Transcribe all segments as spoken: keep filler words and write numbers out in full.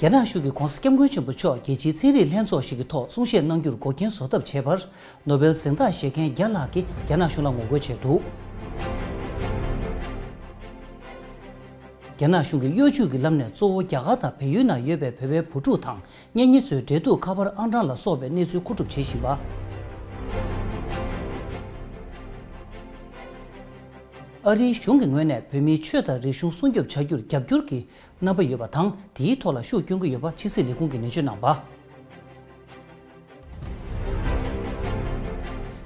རྒྱ་ནག་གཞུང་གིས་༧གོང་ས་༧སྐྱབས་མགོན་ཆེན་པོ་མཆོག་རྒྱལ་སྤྱིའི་ཚན་རིག་ལྷན་ཚོགས་ཤིག་གི་ཐོག་གསུང་བཤད་གནང་རྒྱུར་འགོག་རྐྱེན་བཟོ་ཐབས་བྱས་པར། ནོ་བེལ་གཟེངས་རྟགས་བཞེས་མཁན་བརྒྱ་ལྷག་གིས་རྒྱ་ནག་གཞུང་ལ་ངོ་རྒོལ་བྱས་འདུག་རྒྱ་ནག་གཞུང་གིས་གཡོ་ཇུས་ཀྱི་ལམ་ནས་གཙོ་བོ་རྒྱ་གར་དང་བལ་ཡུལ་ནང་ཡོད་པའི་བོད་པའི་བུ་ཕྲུག་དང་གཉེན་ཉེ་ཚོའི་འབྲེལ་གཏུག་ཁ་པར་ཨང་གྲངས་ལ་སོགས་པའི་གནས་ཚུལ་མཁོ་སྒྲུབ་བྱེད་བཞིན་པ། ཨ་རིའི་གཞུང་གི་ངོས་ནས་བོད་མིའི་ཆོས་དང་རིག་གཞུང་སྲུང་སྐྱོབ་བྱ་རྒྱུར་རྒྱབ་སྐྱོར་གྱི་རྣམ་པ་ཡོད་པ་དང་། དེའི་ཐོག་ལ་ཤུགས་སྐྱོན་གྱི་ཡོད་པ་ཕྱི་སྲིད་ལས་ཁུངས་ཀྱིས་ནན་བརྗོད་གནང་བ།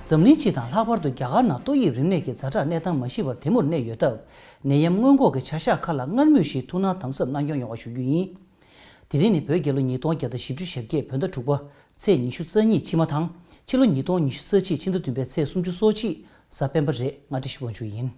འཛམ་གླིང་སྤྱི་དང་ལྷག་པར་དུ་རྒྱ་གར་ནང་ཏོག་དབྱིབས་རིམས་ནད་ཀྱི་ཛ་དྲག་གནས་སྟངས་མ་ཞི་བར་དེ་མུར་གནས་ཡོད་སྟབས། ནད་ཡམས་སྔོན་འགོག་གི་བྱ་གཞག་ཁག་ལ་སྔར་མུས་བཞིན་ཐུགས་སྣང་དམ་ཟབ་གནང་སྐྱོང་ཡོང་བ་ཞུ་རྒྱུ་ཡིན། དེ་རིང་ནི་བོད་རྒྱལ་ལོ་ཉིས་སྟོང་བརྒྱ་དང་བཞི་བཅུ་ཞེ་བརྒྱད་བོད་ཟླ་དྲུག་པ་ཚེས་ཉི་ཤུ་རྩ་གཉིས་ཕྱི་མ་དང་ཕྱི་ལོ་ཉིས་སྟོང་ཉི་ཤུ་རྩ་གཅིག་ཕྱི་ཟླ་བདུན་པའི་ཚེས་སུམ་ཅུ་སོ་གཅིག་གཟའ་སྤེན་པ་རེད། ང་བཀྲ་ཤིས་དབང་ཕྱུག་ཡིན།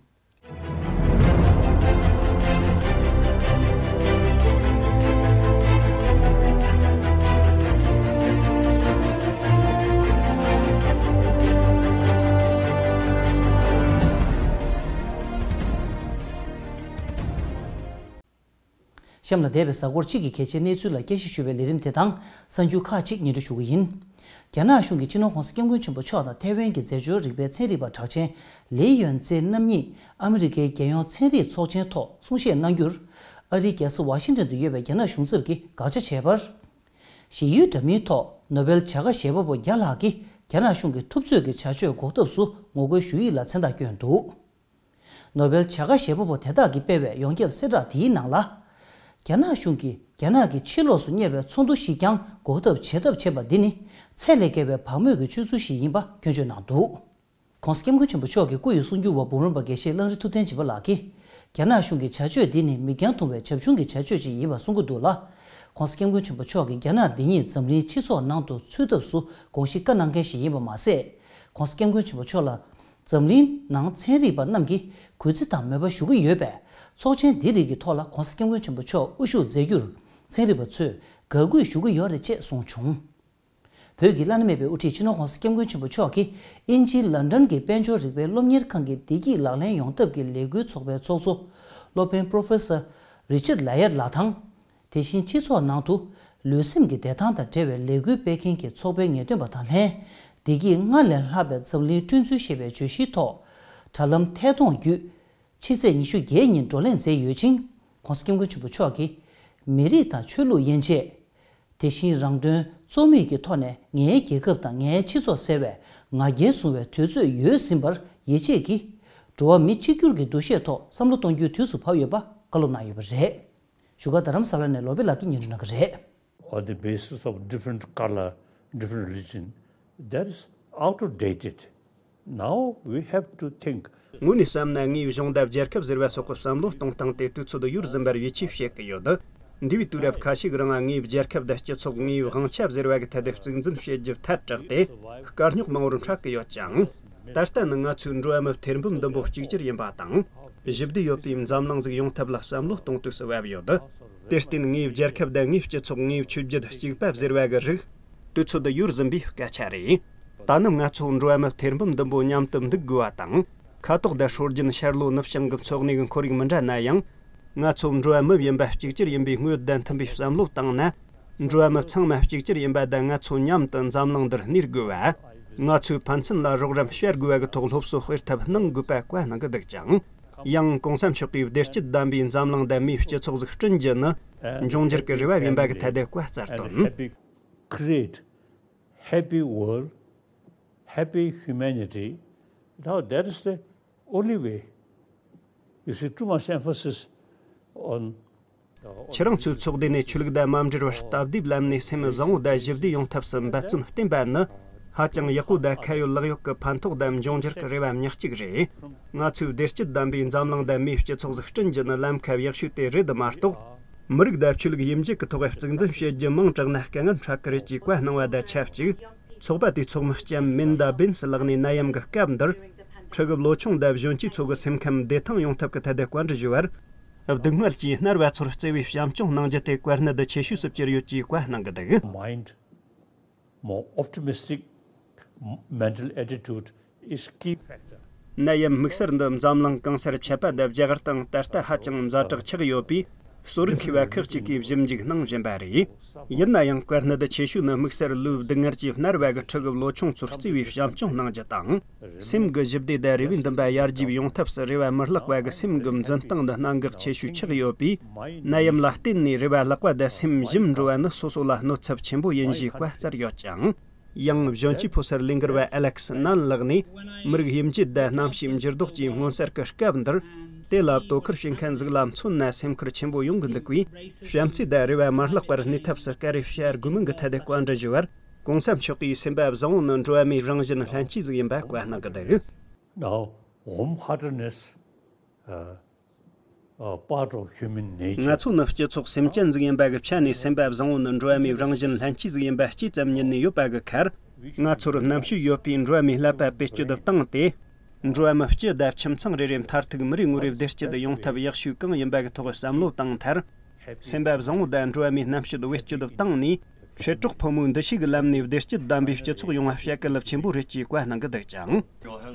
གཤམ་ལ་འདས་པའི་གཟའ་འཁོར་གཅིག་གི་གལ་ཆེའི་གནས་ཚུལ་ལ་བསྐྱར་ཞིབ་ཞུ་བའི་ལས་རིམ་དེ་དང་གསར་འགྱུར་ཁག་ཅིག་སྙན་སྒྲོན་ཞུ་གི་ཡིན། རྒྱ་ནག་གཞུང་གིས་སྤྱི་ནོར་༧གོང་ས་༧སྐྱབས་མགོན་ཆེན་པོ་མཆོག་དང་ཐའེ་ཝན་གྱི་འཛད་སྤྱོད་རིག་པའི་ཚན་རིག་པ་གྲགས་ཅན་ལི་ཡོན་ཙེ་རྣམ་གཉིས་ཨ་མི་རི་ཀའི་རྒྱལ་ཡོངས་ཚན་རིག་ཚོགས་ཆེན་ཐོག་གསུང་བཤད་གནང་རྒྱུར། ཨ་རིའི་རྒྱལ་ས་ཝ་ཤིང་ཏོན་དུ་ཡོད་པའི་རྒྱ་ནག་གཞུང་ཚབ་ཀྱིས་དགག་བྱ་བྱས་པར། ཞི་ཡུལ་འདྲ་མིན་ཐོག་ནོ་བེལ་བྱ་དགའ་བཞེས་པ་པོ་བརྒྱ་ལྷག་གིས་རྒྱ་ནག་གཞུང་གིས་ཐུབ་ཚོད་ཀྱི་བྱ་སྤྱོད་འགོག་ཐབས་སུ་ངོ་རྒོལ་ཞུ་ཡིག་ལ་མཚན་རྟགས་བསྐྱོན་འདུག་ནོ་བེལ་བྱ་དགའ་བཞེས་པ་པོ་དེ་དག་གིས་སྤེལ་བའི་ཡོངས་ཁྱབ་གསལ་བསྒྲགས་དེའི་ནང་ལ། རྒྱ་ནག་གཞུང་གིས་རྒྱ་ནག་གི་ཕྱི་ལོགས་སུ་གཉེར་བའི་ཚོགས་འདུ་ཞིག་ཀྱང་འགོག་ཐབས་བྱེད་ཐབས་བྱེད་པ་འདི་ནི་ཚད་ལས་བརྒལ་བའི་བག་མེད་ཀྱི་སྤྱོད་ཚུལ་ཞིག་ཡིན་པ་སྐྱོན་བརྗོད་གནང་འདུག ༸གོང་ས་༸སྐྱབས་མགོན་ཆེན་པོ་མཆོག་གི་སྐུ་ཡི་གསུང་སྒྱུར་བ་འབུམ་རམས་པ་དགེ་བཤེས་གླང་རི་ཐུབ་བསྟན་སྦྱིན་པ་ལགས་ཀྱིས། རྒྱ་ནག་གཞུང་གི་བྱ་སྤྱོད་འདི་ནི་མིག་རྒྱང་ཐུང་བའི་བྱབ་ཆུང་གི་བྱ་སྤྱོད་ཅིག་ཡིན་པ་གསུང་གི་འདུག་ལ། ༸གོང་ས་༸སྐྱབས་མགོན་ཆེན་པོ་མཆོག་གིས་རྒྱ་ནག་འདི་ཉིད་འཛམ་གླིང་སྤྱི་ཚོགས་ནང་དུ་ཚུད་ཐབས་སུ་དགོངས་གཞི་བཀའ་གནང་མཁན་ཞིག་ཡིན་པ་མ་ཟད། ༸གོང་ས་༸སྐྱབས་མགོན་ཆེན་པོ་མཆོག་ལ། འཛམ་གླིང་ནང་ཚན་རིག་པ་རྣམས་ཀྱིས་གུས་བརྩི་དང་མོས་པ་ཞུ་གི་ཡོད་པས། ཚོགས་ཆེན་འདི་རིགས་ཀྱི་ཐོག་ལ་༸གོང་ས་༸སྐྱབས་མགོན་ཆེན་པོ་མཆོག་དབུ་བཞུགས་མཛད་རྒྱུར་ཚན་རིག་པ་ཚོས་དགའ་གུས་ཞུ་གི་ཡོད་རེད་ཅེས་གསུངས་བྱུང་། བོད་ཀྱི་བླ་ན་མེད་པའི་དབུ་ཁྲིད་སྤྱི་ནོར་༸གོང་ས་༸སྐྱབས་མགོན་ཆེན་པོ་མཆོག་གིས་དབྱིན་ཇིའི་ལན་ཌན་གྱི་དཔལ་འབྱོར་རིག་པའི་སློབ་གཉེར་ཁང་གི་བདེ་སྐྱིད་ལག་ལེན་ཡོང་ཐབས་ཀྱི་ལས་འགུལ་ཚོགས་པའི་ཚོགས་གཙོ་སློབ་དཔོན་Professor Richard Layard ལགས་དང་། དེ་བཞིན་སྤྱི་ཚོགས་ནང་དུ་ལུས་སེམས་ཀྱི་བདེ་ཐང་དང་འབྲེལ་བའི་ལས་འགུལ་སྤེལ་མཁན་གྱི་ཚོགས་པའི་ངེས་སྟོན་པ་དང་ལྷན། བདེ་སྐྱིད་སྔར་ལས་ལྷག་པའི་འཛམ་གླིང་བསྐྲུན་ཚུལ་ཞེས་པའི་བརྗོད་གཞིའི་ཐོག་དྲ་ལམ་ཐད་གཏོང་བརྒྱུད། ཕྱི་ཚེས་ཉི་ཤུ་བརྒྱད་ཉིན་བགྲོ་གླེང་མཛད་ཡོད་ཅིང་། ༸གོང་ས་༸སྐྱབས་མགོན་ཆེན་པོ་མཆོག་གིས། མི་རིགས་དང་ཆོས་ལུགས་དབྱེ་འབྱེད། དེ་བཞིན་རང་དོན་གཙོ་དམིགས་ཀྱི་ཐོག་ནས་ངའི་རྒྱལ་ཁབ་དང་ངའི་སྤྱི་ཚོགས་ཟེར་བའི་ང་རྒྱལ་བཟུང་བའི་དུས་ཚོད་ཡོལ་ཟིན་པར་ཡིད་ཆེས་ཀྱིས། འགྲོ་བ་མི་གཅིག་གྱུར་གྱི་འདུ་ཤེས་ཐོག་བསམ་བློ་གཏོང་རྒྱུའི་དུས་སུ་བབ་ཡོད་པ་བཀའ་སློབ་གནང་ཡོད་པ་རེད། བཞུགས་སྒར་རྡ་རམ་ས་ལ་ནས་ལོ་པི་ལགས་ཀྱིས་སྙན་སྒྲོན་གནང་གི་རེད། On the basis of different color, different religion, that is out of dated. Now we have to think. དངོས་ནས་བསམ་ན་ངའི་གཞུང་དང་རྒྱལ་ཁབ་ཟེར་བ་སོགས་ཀྱི་བསམ་བློ་གཏོང་སྟངས་དེ་དུས་ཚོད་ཡོལ་ཟིན་པར་ཡིད་ཆེས་བྱེད་ཀྱི་ཡོད། འདས་པའི་དུས་རབས་ཁ་ཤས་ཀྱི་རིང་ངའི་རྒྱལ་ཁབ་དང་སྤྱི་ཚོགས་ངའི་དབང་ཆ་ཟེར་བ་གི་ཐད་དུ་གཙིགས་འཛིན་བྱེད་རྒྱུ་ཐལ་དྲགས་ཏེ། དཀའ་རྙོག་མང་བོར་འཕྲད་ཀྱི་ཡོད་ཅིང་། ད་ལྟ་ནི་ང་ཚོའི་འགྲོ་བ་མི་ཐེར་འབུམ་བདུན་པོ་གཅིག་གྱུར་ཡིན་པ་དང་། ཞི་བདེ་ཡོད་པའི་འཛམ་གླིང་ཟིག་ཡོང་ཐབས་ལ་བསམ་བློ་གཏོང་དུས་སུ་བབ་ཡོད། དེར་བརྟེན་ངའི་རྒྱལ་ཁབ་དང་ངའི་སྤྱི་ཚོགས་ངའི་ཆོས་བརྒྱུད་གཅིག་པ་ཟེར་བ་གི་རིགས་དུས་ཚོད་ཡོལ་ཟིན་པའི་སྐད་ཆ་རེད། ད་ནི་ང་ཚོ་འགྲོ་བ་མི་ཐེར་འབུམ་བདུན་པོ་མཉམ་དུ་འདུག་དགོས་པ་དང་། ཁ་དོག་དང་སྲོལ་རྒྱུན་ཤར་ལྷོ་ནུབ་བྱང་གི་འཚོ་གནས་ཀྱི་ཁོར་ཡུག་མི་འདྲ་ན་ཡང་། ང་ཚོ་འགྲོ་བ་མི་ཡིན་པ་གཅིག་གྱུར་ཡིན་པའི་དངོས་དང་མཐུན་པའི་བསམ་བློ་བཏང་ན། འགྲོ་བ་མི་ཚང་མ་གཅིག་གྱུར་ཡིན་པ་དང་ང་ཚོ་མཉམ་དུ་འཛམ་གླིང་འདིར་གནས་དགོས་པ། ང་ཚོས་ཕན་ཚུན་ལ་རོགས་རམ་བྱེད་དགོས་པ་གི་ཐོག་སློབ་གསོ་སྤེལ་ཐབས་གནང་དགོས་པ་བཀའ་གནང་གི་འདུག་ཅིང་། ཡང་གོང་ས་མཆོག་གིས་བདེ་སྐྱིད་ལྡན་པའི་འཛམ་གླིང་དང་མིའི་སྤྱི་ཚོགས་ཟིག་བསྐྲུན་རྒྱུ་ནི་འབྱུང་འགྱུར་གྱི་རེ་བ་ཡིན་པ་གི་ཐད་དུ་བཀའ་སྩལ་དོན། Create happy world, happy humanity. Now that is the only way. You see, too much emphasis on ཁྱེད་རང་ཚོའི་ཚོགས་སྡེ་ནས་ཆོས་ལུགས་དང་མ་འབྲེལ་བར་སྟབས་བདེའི་ལམ་ནས་སེམས་བཟང་བོ་དང་ཞི་བདེ་ཡོང་ཐབས་སུ་འབད་བརྩོན་བསྟེན་པ་ནི་ཧ་ཅང་ཡག་པོ་དང་ཁ་ཡོད་ལག་ཡོད་ཀྱི་ཕན་ཐོགས་དང་འབྱུང་འགྱུར་གྱི་རེ་བ་མྱི་གཅིག་རེད། ང་ཚོས་བདེ་སྐྱིད་ལྡན་པའི་འཛམ་གླིང་དང་མིའི་སྤྱི་ཚོགས་ཟིག་བསྐྲུན་རྒྱུ་ནི་ལམ་ཁ་ཡག་ཤོས་དེ་རེད་མ་གཏོགས། མི་རིགས་དང་ཆོས་ལུགས་དབྱེ་འབྱེད་ཀྱི་ཐོག་གཙིགས་འཛིན་བྱེད་རྒྱུ་མང་དྲགས་ན་དཀའ་ངལ་འཕྲད་ཀྱི་རེད་ཅེས་བཀའ་གནང་བ་དང་ཆབས་ཅིག་ཚོགས་པ་དེའི་ཚོགས་མི་ལྕམ་མིན་དཱ་བིན་སི་ལགས་ནས་ནད་ཡམས་ཀྱི་སྐབས་འདིར། ཕྲུ་གུ་ལོ་ཆུང་དང་གཞོན་སྐྱེས་ཚོ་གི་སེམས་ཁམས་བདེ་ཐང་ཡོང་ཐབས་ཀྱི་ཐད་དུ་བཀའ་འདྲི་ཞུས་པར། སྡུག་བསྔལ་གྱིས་མནར་བ་ཚོར་བརྩེ་བའི་བྱམས་སྐྱོང་གནང་རྒྱུ་དེ་གལ་གནད་དུ་ཆེ་ཤོས་སུ་གྱུར་ཡོད་ཅེས་བཀའ་གནང་གི་འདུག Mind, more optimistic mental attitude is key factor. ནད་ཡམས་དམིགས་བསལ་འདི་འཛམ་གླིང་གང་སར་ཁྱབ་པ་དང་རྒྱ་གར་དང་ད་ལྟ་ཧ་ཅང་ཛ་དྲག་ཆགས་ཡོད་པས། གསོ་རིག་མཁས་པ་ཁག་ཅིག་གིས་ཞིབ་འཇུག་གནང་བཞིན་པ་རེད། ཡིན་ན་ཡང་། བཀའ་སྣུར་དུ་ཆེ་ཤོས་ནི་དམིགས་བསལ་ལུས་སྡུག་བསྔལ་གྱིས་མནར་བ་གི་ཕྲུ་གུ་ལོ་ཆུང་ཚོར་བརྩེ་བའི་བྱམས་སྐྱོང་གནང་རྒྱུ་དང་། སེམས་ཀྱི་ཞི་བདེ་དང་རེ་བའི་འདུན་པ་ཡར་རྒྱས་ཡོང་ཐབས་སུ་རེ་བ་མི་བརླག་པ་གི་སེམས་ཀྱི་འཛིན་སྟངས་འདི་གནད་འགག་ཆེ་ཤོས་ཆགས་ཡོད་པས། ནད་ཡམས་ལ་བརྟེན་ནས་རེ་བ་བརླག་པ་དང་སེམས་ཞུམ་འགྲོ་བ་ནི་སོ་སོ་ལ་གནོད་ཚབས་ཆེན་པོ་ཡིན་ཞེས་བཀའ་སྩལ་ཡོད་ཅིང་། ཡང་། གཞོན་སྐྱེས་ཕོ་གསར་ལས་འགུལ་བ་ཨ་ལེག་སི་ནན་ལགས་ནས། མི་རིགས་དབྱེ་འབྱེད་དང་གནམ་གཤིས་འགྱུར་ལྡོག་བཅས་མངོན་གསལ་གྱི་སྐབས་འདིར། དེ་ལ་དོ་ཁུར་བྱེད་མཁན་ཟིག་ལ་མཚོན་ན་སེམས་ཁུར་ཆེན་པོ་ཡོང་གི་འདུག་པས། བྱམས་བརྩེ་དང་རེ་བ་མ་བརླག་པར་གནས་ཐབས་སུ་སྐད་རེ་བཤད་དགོས་མིན་གྱི་ཐད་དུ་བཀའ་འདྲི་ཞུ་བར། གོང་ས་མཆོག་གིས་སེམས་པ་བཟང་བོ་ནི་འགྲོ་བ་མིའི་རང་བཞིན་ལྷན་སྐྱེས་ཟིག་ཡིན་པ་བཀའ་གནང་གི་འདུག Now, warm heartedness, uh, uh, part of human nature. ང་ཚོ་ནི་སྤྱི་ཚོགས་སེམས་ཅན་ཟིག་ཡིན་པ་གི་ཆ་ནས། སེམས་པ་བཟང་བོ་ནི་འགྲོ་བ་མིའི་རང་བཞིན་ལྷན་སྐྱེས་ཟིག་ཡིན་པ་སྐྱེས་ཙམ་ཉིད་ནས་ཡོད་པ་གི་ཁར། ང་ཚོར་རྣམ་དཔྱོད་ཡོད་པའི་འགྲོ་བ་མིའི་ཀླད་པ་བེད་སྤྱོད་བཏང་སྟེ། འགྲོ་བ་མི་སྤྱི་དང་ཁྱིམ་ཚང་རེ་རེ་མཐར་ཐུག་མི་རེ་ངོ་རེ་བདེ་སྐྱིད་ཡོང་ཐབས་ཡག་ཤོས་གང་ཡིན་པ་གི་ཐོག་བསམ་བློ་བཏང་མཐར། སེམས་པ་བཟང་བོ་དང་འགྲོ་བ་མིའི་རྣམ་དཔྱོད་བེད་སྤྱོད་བཏང་ནས། མཆེད་གྲོགས་ཕོ་མོའི་འདུ་ཤེས་ཀྱི་ལམ་ནས་བདེ་སྐྱིད་ལྡན་པའི་སྤྱི་ཚོགས་ཡོང་བ་བྱ་གལ་ཆེན་པོ་རེད་ཅེས་བཀའ་གནང་གི་འདུག་ཅིང་།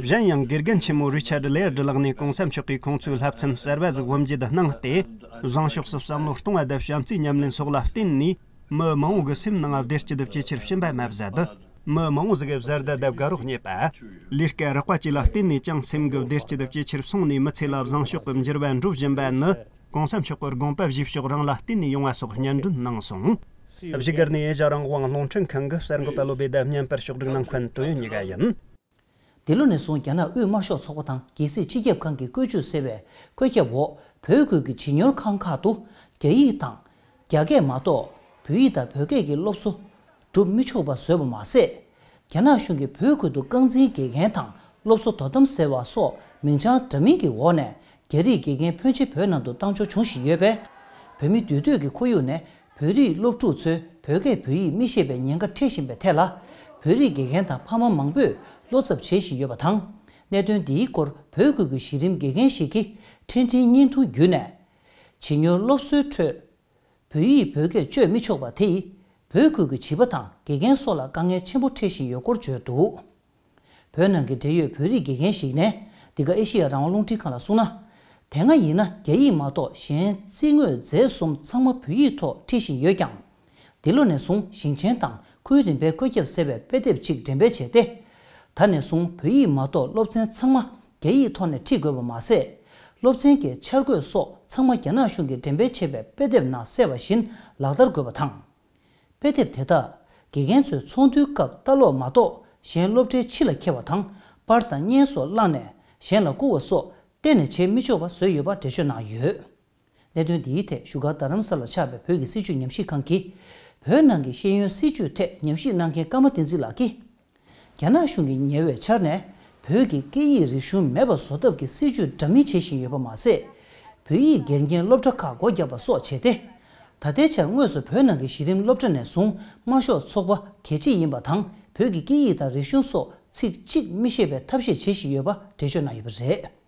གཞན་ཡང་། དགེ་རྒན་ཆེན་མོ་རི་ཆར་ཌི་ལེ་ཡར་ཌི་ལགས་ནས་གོང་ས་མཆོག་གིས་ཁོང་ཚོའི་བསླབ་ཚན་གསར་བ་ཟིག་བུམ་བརྒྱུད་གནང་སྟེ། བཟང་ཕྱོགས་སུ་བསམ་བློ་གཏོང་བ་དང་བྱམས་བརྩེའི་ཉམས་ལེན་སོགས་ལ་བརྟེན་ནས། མི་མང་བོ་གི་སེམས་ནང་བདེ་སྐྱིད་ཇེ་ཆེར་ཕྱིན་པ་མ་ཟད། མི་མང་བོ་ཟིག་གིས་བཟའ་ཟླ་དང་དགའ་རོགས་རྙེད་པ། ལས་ཀ་རག་པ་བཅས་ལ་བརྟེན་ནས་ཀྱང་སེམས་ཀྱི་བདེ་སྐྱིད་ཇེ་ཆེར་སོང་ནས། མི་ཚེ་ལ་བཟང་ཕྱོགས་ཀྱི་འགྱུར་བ་འགྲོ་བཞིན་པ་ནི། གོང་ས་མཆོག་གི་དགོངས་པ་བཞེས་ཕྱོགས་རང་ལ་བརྟེན་ནས་ཡོང་བ་སོགས་སྙན་སྒྲོན་གནང་སོང་། བཞུགས་སྒར་ནས་ཨེ་ཤ་རང་དབང་རླུང་འཕྲིན་ཁང་གི་གསར་འགོད་པ་བློ་བདེ་དང་། བརྙན་པར་ཕྱོགས་སྒྲིག་གནང་མཁན་ཏོ་ཡོན་གཉིས་ཀ་ཡིན། འདི་ལོ་ནས་བཟུང་རྒྱ་ནག་དབུས་དམར་ཤོག་ཚོགས་པ་དང་རྒྱལ་སྲིད་སྤྱི་ཁྱབ་ཁང་གི་བཀོད་ཇུས་ཟེར་བའི་བཀོད་ཁྱབ་འོག་བོད་ཁུལ་གྱི་བྱིས་གཉོར་ཁང་ཁག་ཏུ་རྒྱ་ཡིག་དང་རྒྱ་སྐད་མ་གཏོགས་བོད་ཡིག་དང་བོད་སྐད་ཀྱི་སློབ་གསོ་སྒྲུབ་མི་ཆོག་པ་བཟོས་པ་མ་ཟད། རྒྱ་ནག་གཞུང་གིས་བོད་ཁུལ་དུ་རྐང་འཛིན་དགེ་རྒན་དང་སློབ་གསོ་དོ་དམ་ཟེར་བ་སོགས་མིང་བྱང་འདྲ་མིན་གྱི་འོག་ནས། རྒྱ་རིགས་དགེ་རྒན་ཕོན་ཆེ་བོད་ནང་དུ་གཏང་འཇོག་འབྱུང་བཞིན་ཡོད་པས། བོད་མི་འདུས་སྡོད་ཀྱི་ཁོར་ཡུག་ནས་བོད་རིགས་སློབ་ཕྲུག་ཚོས་བོད་སྐད་བོད་ཡིག་མི་ཤེས་པའི་ཉེན་ཁ་འཕྲད་བཞིན་པའི་ཐད་ལ། བོད་རིགས་དགེ་རྒན་དང་ཕ་མ་མང་པོས་བློ་འཚབ་བྱེད་བཞིན་ཡོད་པ་དང་། གནད་དོན་འདིའི་སྐོར་བོད་ཁུལ་གྱི་གཞི་རིམ་དགེ་རྒན་ཞིག་གིས་ཕྲན་ཕྲན་བརྙན་ཐུང་བརྒྱུད་ནས། བྱིས་གཉོར་སློབ་གསོའི་ཁྲོད་བོད་ཡིག་བོད་སྐད་སྤྱོད་མི་ཆོག་པ་དེས། བོད་ཁུལ་གྱི་བྱིས་པ་དང་དགེ་རྒན་སོགས་ལ་དཀའ་ངལ་ཆེན་པོ་འཕྲད་བཞིན་ཡོད་སྐོར་བརྗོད་འདུག་བོད་ནང་གི་འབྲེལ་ཡོད་བོད་རིགས་དགེ་རྒན་ཞིག་ནས་འདི་ག་ཨེ་ཤེ་ཡ་རང་དབང་རླུང་འཕྲིན་ཁང་ལ་གསུངས་ན། དེ་སྔ་ཡིན་ན་རྒྱ་ཡིག་མ་གཏོགས་གཞན་རྩིས་དངོས་རྫས་གསུམ་ཚང་མ་བོད་ཡིག་ཐོག་ཁྲིད་བཞིན་ཡོད་ཀྱང་། འདི་ལོ་ནས་བཟུང་ཞིང་ཆེན་དང་ཁུལ་རིམ་པའི་བཀོད་ཁྱབ་ཟེར་བའི་དཔེ་དེབ་ཅིག་འགྲེམས་སྤེལ་བྱས་ཏེ། ད་ནས་བཟུང་བོད་ཡིག་མ་གཏོགས་སློབ་ཚན་ཚང་མ་རྒྱ་ཡིག་ཐོག་ནས་ཁྲིད་དགོས་པ་མ་ཟད། སློབ་ཚན་གྱི་འཆར་འགོད་སོགས་ཚང་མ་རྒྱ་ནག་གཞུང་གིས་འགྲེམས་སྤེལ་བྱས་པའི་དཔེ་དེབ་ནང་གསལ་བ་བཞིན་ལག་བསྟར་དགོས་པ་དང་། དཔེ་དེབ་དེ་དག་དགེ་རྒན་ཚོའི་ཚོགས་འདུའི་སྐབས་ལྟ་ཀློག་མ་གཏོགས་གཞན་སློབ་གྲྭའི་ཕྱི་ལ་འཁྱེར་བ་དང་། པར་དང་བརྙན་སོགས་བླངས་ནས་གཞན་ལ་བསྐུར་བ་སོགས་གཏན་ནས་བྱེད་མི་ཆོག་པ་བཟོས་ཡོད་པ་འགྲེལ་བརྗོད་གནང་ཡོད། གནད་དོན་འདིའི་ཐད་བཞུགས་སྒར་རྡ་རམ་ས་ལར་ཆགས་པའི་བོད་ཀྱི་སྲིད་བྱུས་ཉམས་ཞིབ་ཁང་གིས། བོད་ནང་གི་ཤེས་ཡོན་སྲིད་བྱུས་ཐད་ཉམས་ཞིབ་གནང་མཁན་ཀརྨ་བསྟན་འཛིན་ལགས་ཀྱིས། རྒྱ་ནག་གཞུང་གིས་ཉེ་བའི་ཆར་ནས་བོད་ཀྱི་སྐད་ཡིག་རིག་གཞུང་མེད་པ་བཟོ་ཐབས་ཀྱི་སྲིད་བྱུས་འདྲ་མིན་བྱེད་བཞིན་ཡོད་པ་མ་ཟད། བོད་ཡིག་སྒེར་གྱི་སློབ་གྲྭ་ཁག་སྒོ་བརྒྱབ་པ་སོགས་བྱས་ཏེ། ད་ལྟའི་ཆར་དངོས་སུ་བོད་ནང་གི་གཞི་རིམ་སློབ་གྲྭ་ནས་བཟུང་དམར་ཤོག་ཚོགས་པ་གལ་ཆེ་ཡིན་པ་དང་། བོད་ཀྱི་སྐད་ཡིག་དང་རིག་གཞུང་སོགས་ཚིག་གཅིག་མི་ཤེས་པའི་ཐབས་ཤེས་བྱེད་བཞིན་ཡོད་པ་འགྲེལ་བརྗོད་གནང་ཡོད་པ་རེད།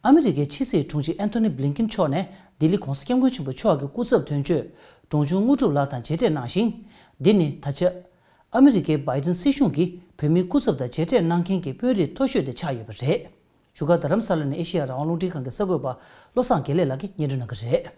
ཨ་མི་རི་ཀའི་ཕྱི་སྲིད་དྲུང་ཆེ་ཨན་ཐོ་ནི་བྷི་ལིན་ཀིན་མཆོག་ནས་ལྡི་ལི་༧གོང་ས་༧སྐྱབས་མགོན་ཆེན་པོ་མཆོག་གི་སྐུ་ཚབ་དོན་གཅོད་འབྲོང་ཆུང་དངོས་གྲུབ་ལགས་དང་མཇལ་འཕྲད་གནང་ཞིང་། འདི་ནི་ད་ཆ་ཨ་མི་རི་ཀའི་བྷའི་ཏིན་སྲིད་གཞུང་གིས་བོད་མིའི་སྐུ་ཚབ་དང་མཇལ་འཕྲད་གནང་མཁན་གྱི་དཔོན་རིགས་མཐོ་ཤོས་དེ་ཆགས་ཡོད་པ་རེད། བཞུགས་སྒར་རྡ་རམ་ས་ལ་ནས་ཨེ་ཤེ་ཡ་རང་དབང་རླུང་འཕྲིན་ཁང་གི་གསར་འགོད་པ་བློ་བཟང་དགེ་ལེགས་ལགས་ཀྱིས་སྙན་སྒྲོན་གནང་གི་རེད།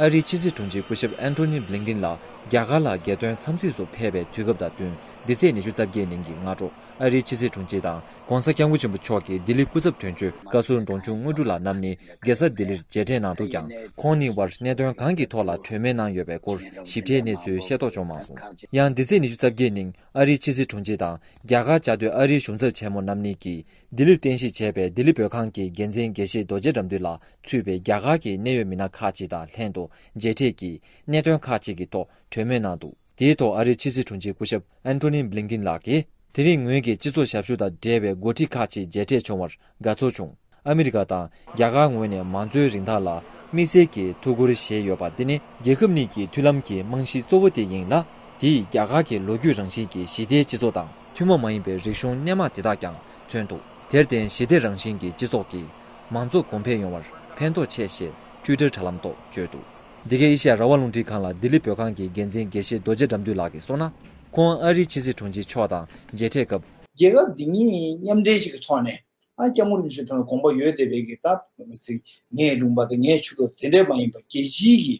ཨ་རིའི་ཕྱི་སྲིད་དྲུང་ཆེ་སྐུ་ཞབས་ཨན་ཐོ་ནི་བྷི་ལིན་ཀིན་ལགས་རྒྱ་གར་ལ་རྒྱལ་དོན་འཚམས་གཟིགས་སུ་ཕེབས་པའི་དུས་སྐབས་དང་བསྟུན། འདི་ཚེས་ཉི་ཤུ་རྩ་བརྒྱད་ཉིན་གྱི་སྔ་དྲོ། ཨ་རིའི་ཕྱི་སྲིད་དྲུང་ཆེ་དང་༧གོང་ས་༧སྐྱབས་མགོན་ཆེན་པོ་མཆོག་གི་ལྡི་ལི་སྐུ་ཚབ་དོན་གཅོད་བཀའ་ཟུར་འབྲོང་ཆུང་དངོས་གྲུབ་ལགས་རྣམ་གཉིས་རྒྱལ་ས་ལྡི་ལིར་མཇལ་འཕྲད་གནང་འདུག་ཀྱང་། ཁོང་གཉིས་བར་གནད་དོན་གང་གི་ཐོག་ལ་གྲོས་མོལ་གནང་ཡོད་པའི་སྐོར་ཞིབ་ཕྲའི་གནས་ཚུལ་ཤེས་རྟོགས་བྱུང་མ་སོང་། ཡང་། འདི་ཚེས་ཉི་ཤུ་རྩ་བརྒྱད་ཉིན་ཨ་རིའི་ཕྱི་སྲིད་དྲུང་ཆེ་དང་རྒྱ་གར་བཅའ་སྡོད་ཨ་རིའི་གཞུང་ཚབ་ཆེན་མོ་རྣམ་གཉིས་ཀྱིས། ལྡི་ལིར་རྟེན་གཞི་བྱས་པའི་ལྡི་ལི་བོད་ཁང་གི་འགན་འཛིན་དགེ་བཤེས་རྡོ་རྗེ་དགྲ་འདུལ་ལགས་གཙོས་པའི་རྒྱ་གར་གྱི་གནད་ཡོད་མི་སྣ་ཁག་ཅིག་དང་ལྷན་དུ་མཇལ་འཕྲད་ཀྱིས་གནད་དོན་ཁག་ཅིག་གི་ཐོག་གྲོས་མོལ་གནང་འདུག་དེའི་ཐོག་ཨ་རིའི་ཕྱི་སྲིད་དྲུང་ཆེ་སྐུ་ཞབས་ཨན་ཐོ་ནི་བྷི་ལིན་ཀིན་ལགས་ཀྱིས། དེ་རིང་ངོས་ཀྱིས་སྤྱི་ཚོགས་ཞབས་ཞུ་དང་འབྲེལ་བའི་འགོ་ཁྲིད་ཁག་ཅིག་མཇལ་འཕྲད་བྱུང་བར་དགའ་ཚོར་བྱུང་། ཨ་མི་རི་ཀ་དང་རྒྱ་གར་ངོས་ནས་མང་གཙོའི་རིན་ཐང་ལ་དམིགས་བསལ་གྱི་ཐུགས་ཁུར་བཞེས་ཡོད་པ་འདི་ནི། རྒྱལ་ཁབ་གཉིས་ཀྱི་མཐུན་ལམ་གྱི་རྨང་གཞི་གཙོ་བོ་དེ་ཡིན་ལ། དེས་རྒྱ་གར་གྱི་ལོ་རྒྱུས་རང་བཞིན་གྱི་ཞི་བདེའི་སྤྱི་ཚོགས་དང་། ཐུན་མོང་མ་ཡིན་པའི་རིག་གཞུང་སྣེ་མང་དེ་དག་ཀྱང་མཚོན་ཐུབ། དེར་བརྟེན། ཞི་བདེ་རང་བཞིན་གྱི་སྤྱི་ཚོགས་ཀྱིས་མང་གཙོ་གོང་འཕེལ་ཡོང་བར་ཕན་ཐོགས་ཆེ་ཞེས་ཊུའི་ཊར་དྲ་ལམ་ཐོག་བརྗོད་འདུག་འདི་གའི་ཨེ་ཤ་ཡ་རང་དབང་རླུང་འཕྲིན་ཁང་ལ་ལྡི་ལི་བོད་ཁང་གི་འགན་འཛིན་དགེ་བཤེས་རྡོ་རྗེ་དགྲ་འདུལ་ལགས་ཀྱིས་གསུངས་ན། ཁོང་ཨ་རིའི་ཕྱི་སྲིད་དྲུང་ཆེ་མཆོག་དང་མཇལ་འཕྲད་སྐབས། རྒྱལ་ཁབ་འདི་གཉིས་མཉམ་འབྲེལ་ཞིག་གི་ཐོག་ནས། ཨ་སྐྱབས་མགོན་རིན་པོ་ཆེ་ཐོག་ནས་དགོངས་པ་ཡོད་བསྡད་པའི་གི་ད་མི་ཚེ་ངའི་ལུང་པ་དང་ངའི་ཆོས་ལུགས་དེ་འདྲས་མ་ཡིན་པ་རྒྱལ་སྤྱིའི་གི་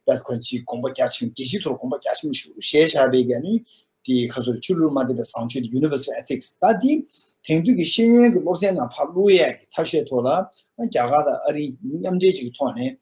བད་ཁོ་ཅིག་དགོངས་པ་རྒྱ་ཆེན་རྒྱལ་སྤྱིའི་ཐོག་དགོངས་པ་རྒྱ་ཆེན་པོ་ཞིག་བཞེས་བཞག་པའི་གི་ནི་དེ་ཁ་སོར་ཆོས་ལུགས་མ་འདྲེས་པའི་བཟང་སྤྱོད་དེ་Universal Ethics ད་དེ་དེང་དུས་ཀྱི་ཤེས་ཡོན་གྱི་སློབ་ཚན་ནང་ཕར་བླུག་ཡས་ཀྱི་ཐབས་ཤེས་ཐོག་ལ་རྒྱ་གར་དང་ཨ་རི་མཉམ་འབྲེལ་ཅིག་གི་ཐོག་ནས་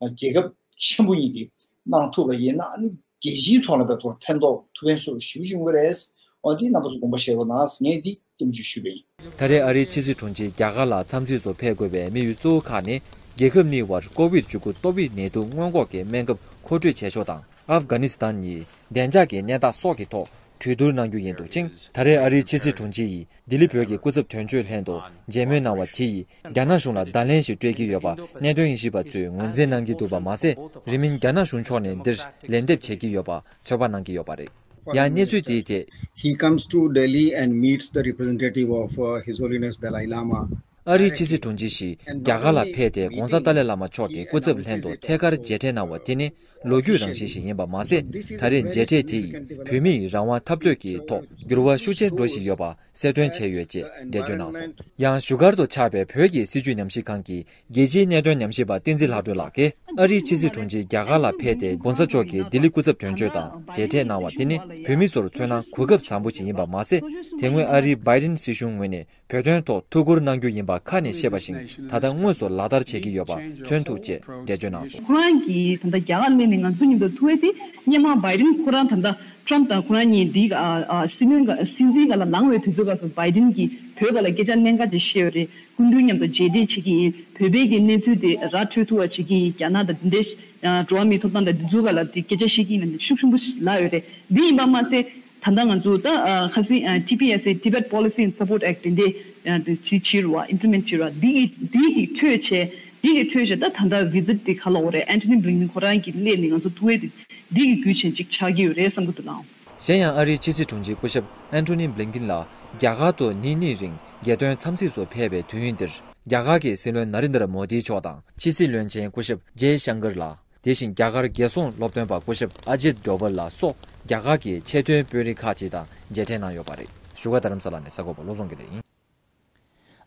རྒྱལ་ཁབ་ཆེན་པོ་གཉིས་ཀྱིས་གནང་ཐུབ་པ་ཡིན་ན་ཨ་ནི་རྒྱལ་སྤྱིའི་ཐོག་ལ་བས་ཐོག་ཕན་ཐོགས་ཐུབ་ཕན་སོགས་ཞུ་བཞིན་ཡོད་རེད། འོ་འདི་རྣམ་པ་ཚོ་དགོངས་པ་བཞེས་རོགས་གནང་ངས་འདི་སྐྱབས་འཇུག་ཞུས་པ་ཡིན། ད་རེས་ཨ་རིའི་ཕྱི་སྲིད་དྲུང་ཆེ་རྒྱ་གར་ལ་འཚམས་གཟིགས་སུ་ཕེབས་དགོས་པའི་དམིགས་ཡུལ་གཙོ་བོ་ཁག་ནི་རྒྱལ་ཁབ་གཉིས་དབར་ཀོ་བིད་བཅུ་དགུ་ཏོག་དབྱིབས་ནད་དུག་སྔོན་འགོག་གི་སྨན་ཁབ་མཁོ་སྤྲོད་བྱེད་ཕྱོགས་དང་ཨབ་གྷ་ནི་སི་ཐན་ཡི་བདེ་འཇགས་ཀྱི་གནས་སྟངས་སོགས་ཀྱི་ཐོག་གྲོས་བསྡུར་གནང་རྒྱུ་ཡིན་འདུག་ཅིང་། ད་རེས་ཨ་རིའི་ཕྱི་སྲིད་དྲུང་ཆེ་ཡིས་ལྡི་ལི་བོད་ཀྱི་སྐུ་ཚབ་དོན་གཅོད་ལྷན་དུ་མཇལ་མོལ་གནང་བ་དེ་ཡིས་རྒྱ་ནག་གཞུང་ལ་བརྡ་ལན་ཞིག་སྤྲོད་ཀྱི་ཡོད་པ་གནད་དོན་དབྱེ་ཞིབ་པ་ཚོས་ངོས་འཛིན་གནང་གི་འདུག་པ་མ་ཟད། རིང་མིན་རྒྱ་ནག་གཞུང་ཕྱོགས་ནས་འདིར་ལན་འདེབས་བྱེད་ཀྱི་ཡོད་པ་ཚོད་དཔག་གནང་གི་ཡོད་པ་རེད། ཡང་གནས་ཚུལ་དེའི་ཐད། He comes to Delhi and meets the representative of uh, His Holiness Dalai Lama. ཨ་རིའི་ཕྱི་སྲིད་དྲུང་ཆེ་ཞིག་རྒྱ་གར་ལ་ཕེབས་ཏེ་༧གོང་ས་ཏཱ་ལའི་བླ་མ་མཆོག་གི་སྐུ་ཚབ་ལྷན་དུ་ཐད་ཀར་མཇལ་འཕྲད་གནང་བ་དེ་ནི་ལོ་རྒྱུས་རང་བཞིན་ཞིག་ཡིན་པ་མ་ཟད། ད་རེས་མཇལ་འཕྲད་དེ་ཡིས་བོད་མིའི་རང་དབང་འཐབ་རྩོད་ཀྱི་ཐོག་འགྱུར་བ་ཤུགས་ཆེན་འགྲོ་བཞིན་ཡོད་པ་གསལ་སྟོན་བྱས་ཡོད་ཅེས་འགྲེལ་བརྗོད་གནང་སོང་། ཡང་བཞུགས་སྒར་དུ་ཆགས་པའི་བོད་ཀྱི་སྲིད་བྱུས་ཉམས་ཞིབ་ཁང་གི་རྒྱལ་སྤྱིའི་གནད་དོན་ཉམས་ཞིབ་པ་བསྟན་འཛིན་ལྷག་སྒྲོན་ལགས་ཀྱིས་ཨ་རིའི་ཕྱི་སྲིད་དྲུང་ཆེ་རྒྱ་གར་ལ་ཕེབས་ཏེ་༧གོང་ས་མཆོག་གི་ལྡི་ལི་སྐུ་ཚབ་དོན་གཅོད་དང་མཇལ་འཕྲད་གནང་བ་དེ་ནི་བོད་མི་ཚོར་མཚོན་ན་གོ་སྐབས་བཟང་པོ་ཞིག་ཡིན་པ་མ་ཟད། དེ་སྔོན་ཨ་རིའི་བྷའི་ཌེན་སྲིད་གཞུང་ངོས་ནས་བོད་དོན་ཐོག་ཐུགས་ཁུར་གནང་རྒྱུ་ཡིན་པ་ཁ་ནས་བཤད་པ་བཞིན་ད་ལྟ་དངོས་སུ་ལག་བསྟར་བྱེད་ཀྱི་ཡོད་པ་མཚོན་ཐུབ་ཅེས་འགྲེལ་བརྗོད་གནང་སོང་། ཁོ་རང་གིས་ད་ལྟ་རྒྱ་གར་སླེབས་ནས་ང་ཚོ་མཉམ་དུ་ཐུག་ཡས་དེ་སྔོན་མ་བྷའི་ཌེན་ཁོ་རང་ད་ལྟ་ཊམ་དང་ཁོ་རང་གཉིས་འདི་ཨ་ཨ་སྲིད་བློན་སྲིད་འཛིན་སྒང་ལ་ལངས་པའི་དུས་ཚོད་སྐབས་སུ་བྷའི་ཌེན་གྱིས་བོད་སྒང་ལ་སྐད་ཆ་གནད་འགག་ཅིག་བཤད་ཡོད་རེད། སྐུ་མདུན་མཉམ་དུ་མཇལ་འཕྲད་བྱེད་ཀྱི་ཡིན། བོད་པའི་གི་གནས་ཚུལ་དེ་ར་འཕྲོད་ཐུབ་པ་བྱེད་ཀྱི་ཡིན། རྒྱ་ནག་དང་འདི་འདྲའི་འགྲོ་བ་མིའི་ཐོབ་ཐང་དང་འདི་ཚོའི་སྒང་ལ་དེ་སྐད་ཆ་བཤད་ཀྱི་ཡིན་ཤུགས་ཆེན་པོ་ལབ་ཡོད་རེད། འདི་ཡིན་པ་མ་ཟད་ད་ལྟ་ང་ཚོ་ད་ཁ་སང་ཊི་པི་ཨེས་ཨེ་Tibet Policy and Support Act དེ་འདྲའི་དེ་བྱེད་རུ་བ་ཨིམ་པི་ལི་མེན་ཊི་བྱེད་རུ་བ་འདི་གི་འདི་གི་འཕྲོས་བྱས་འདི་གི་འཕྲོས་བྱས་ད་ད་ལྟ་བི་ཛིཊ་དེ་ག་ལ་འོ་རེད། ཨན་ཐོ་ནི་བྷི་ལིན་ཀིན་ཁོ་རང་གི་སླེབས་ནས་ང་ཚོ་ཐུག་ཡས་དེ་འདི་གི་རྒྱུ་མཚན་ཅིག་ཆགས་ཀྱི་ཡོད་རེད་བསམ་གྱི་འདུག་ལགས། གཞན་ཡང་ཨ་རིའི་ཕྱི་སྲིད་དྲུང་ཆེ་སྐུ་ཞབས་ཨན་ཐོ་ནི་བྷི་ལིན་ཀིན་ལགས་རྒྱ་གར་དུ་ཉིན་གཉིས་རིང་རྒྱལ་དོན་འཚམས་གཟིགས་སུ་ཕེབས་པའི་དུས་ཡུན་འདིར་རྒྱ་གར་གྱི་སྲིད་བློན་ན་རེན་དྲ་མོ་དིའི་མཆོག་དང་ཕྱི་སྲིད་བློན་ཆེན་སྐུ་ཞབས་ཇེ་ཤང་ཀར་ལགས། དེ་བཞིན་རྒྱ་གར་རྒྱལ་སྲུང་སློབ་སྟོན་པ་སྐུ་ཞབས་ཨ་ཇིད་ཌོ་ཝལ་ལགས་སོགས་རྒྱ་གར་གྱི་ཆེས་མཐོའི་དཔོན་རིགས་ཁག་ཅིག་དང་མཇལ་འཕྲད་གནང་ཡོད་པ་རེད། བཞུགས་སྒར་རྡ་རམ་ས་ལ་ནས་གསར་འགོད་པ་བློ་བཟང་དགེ་ལེགས་ཡིན།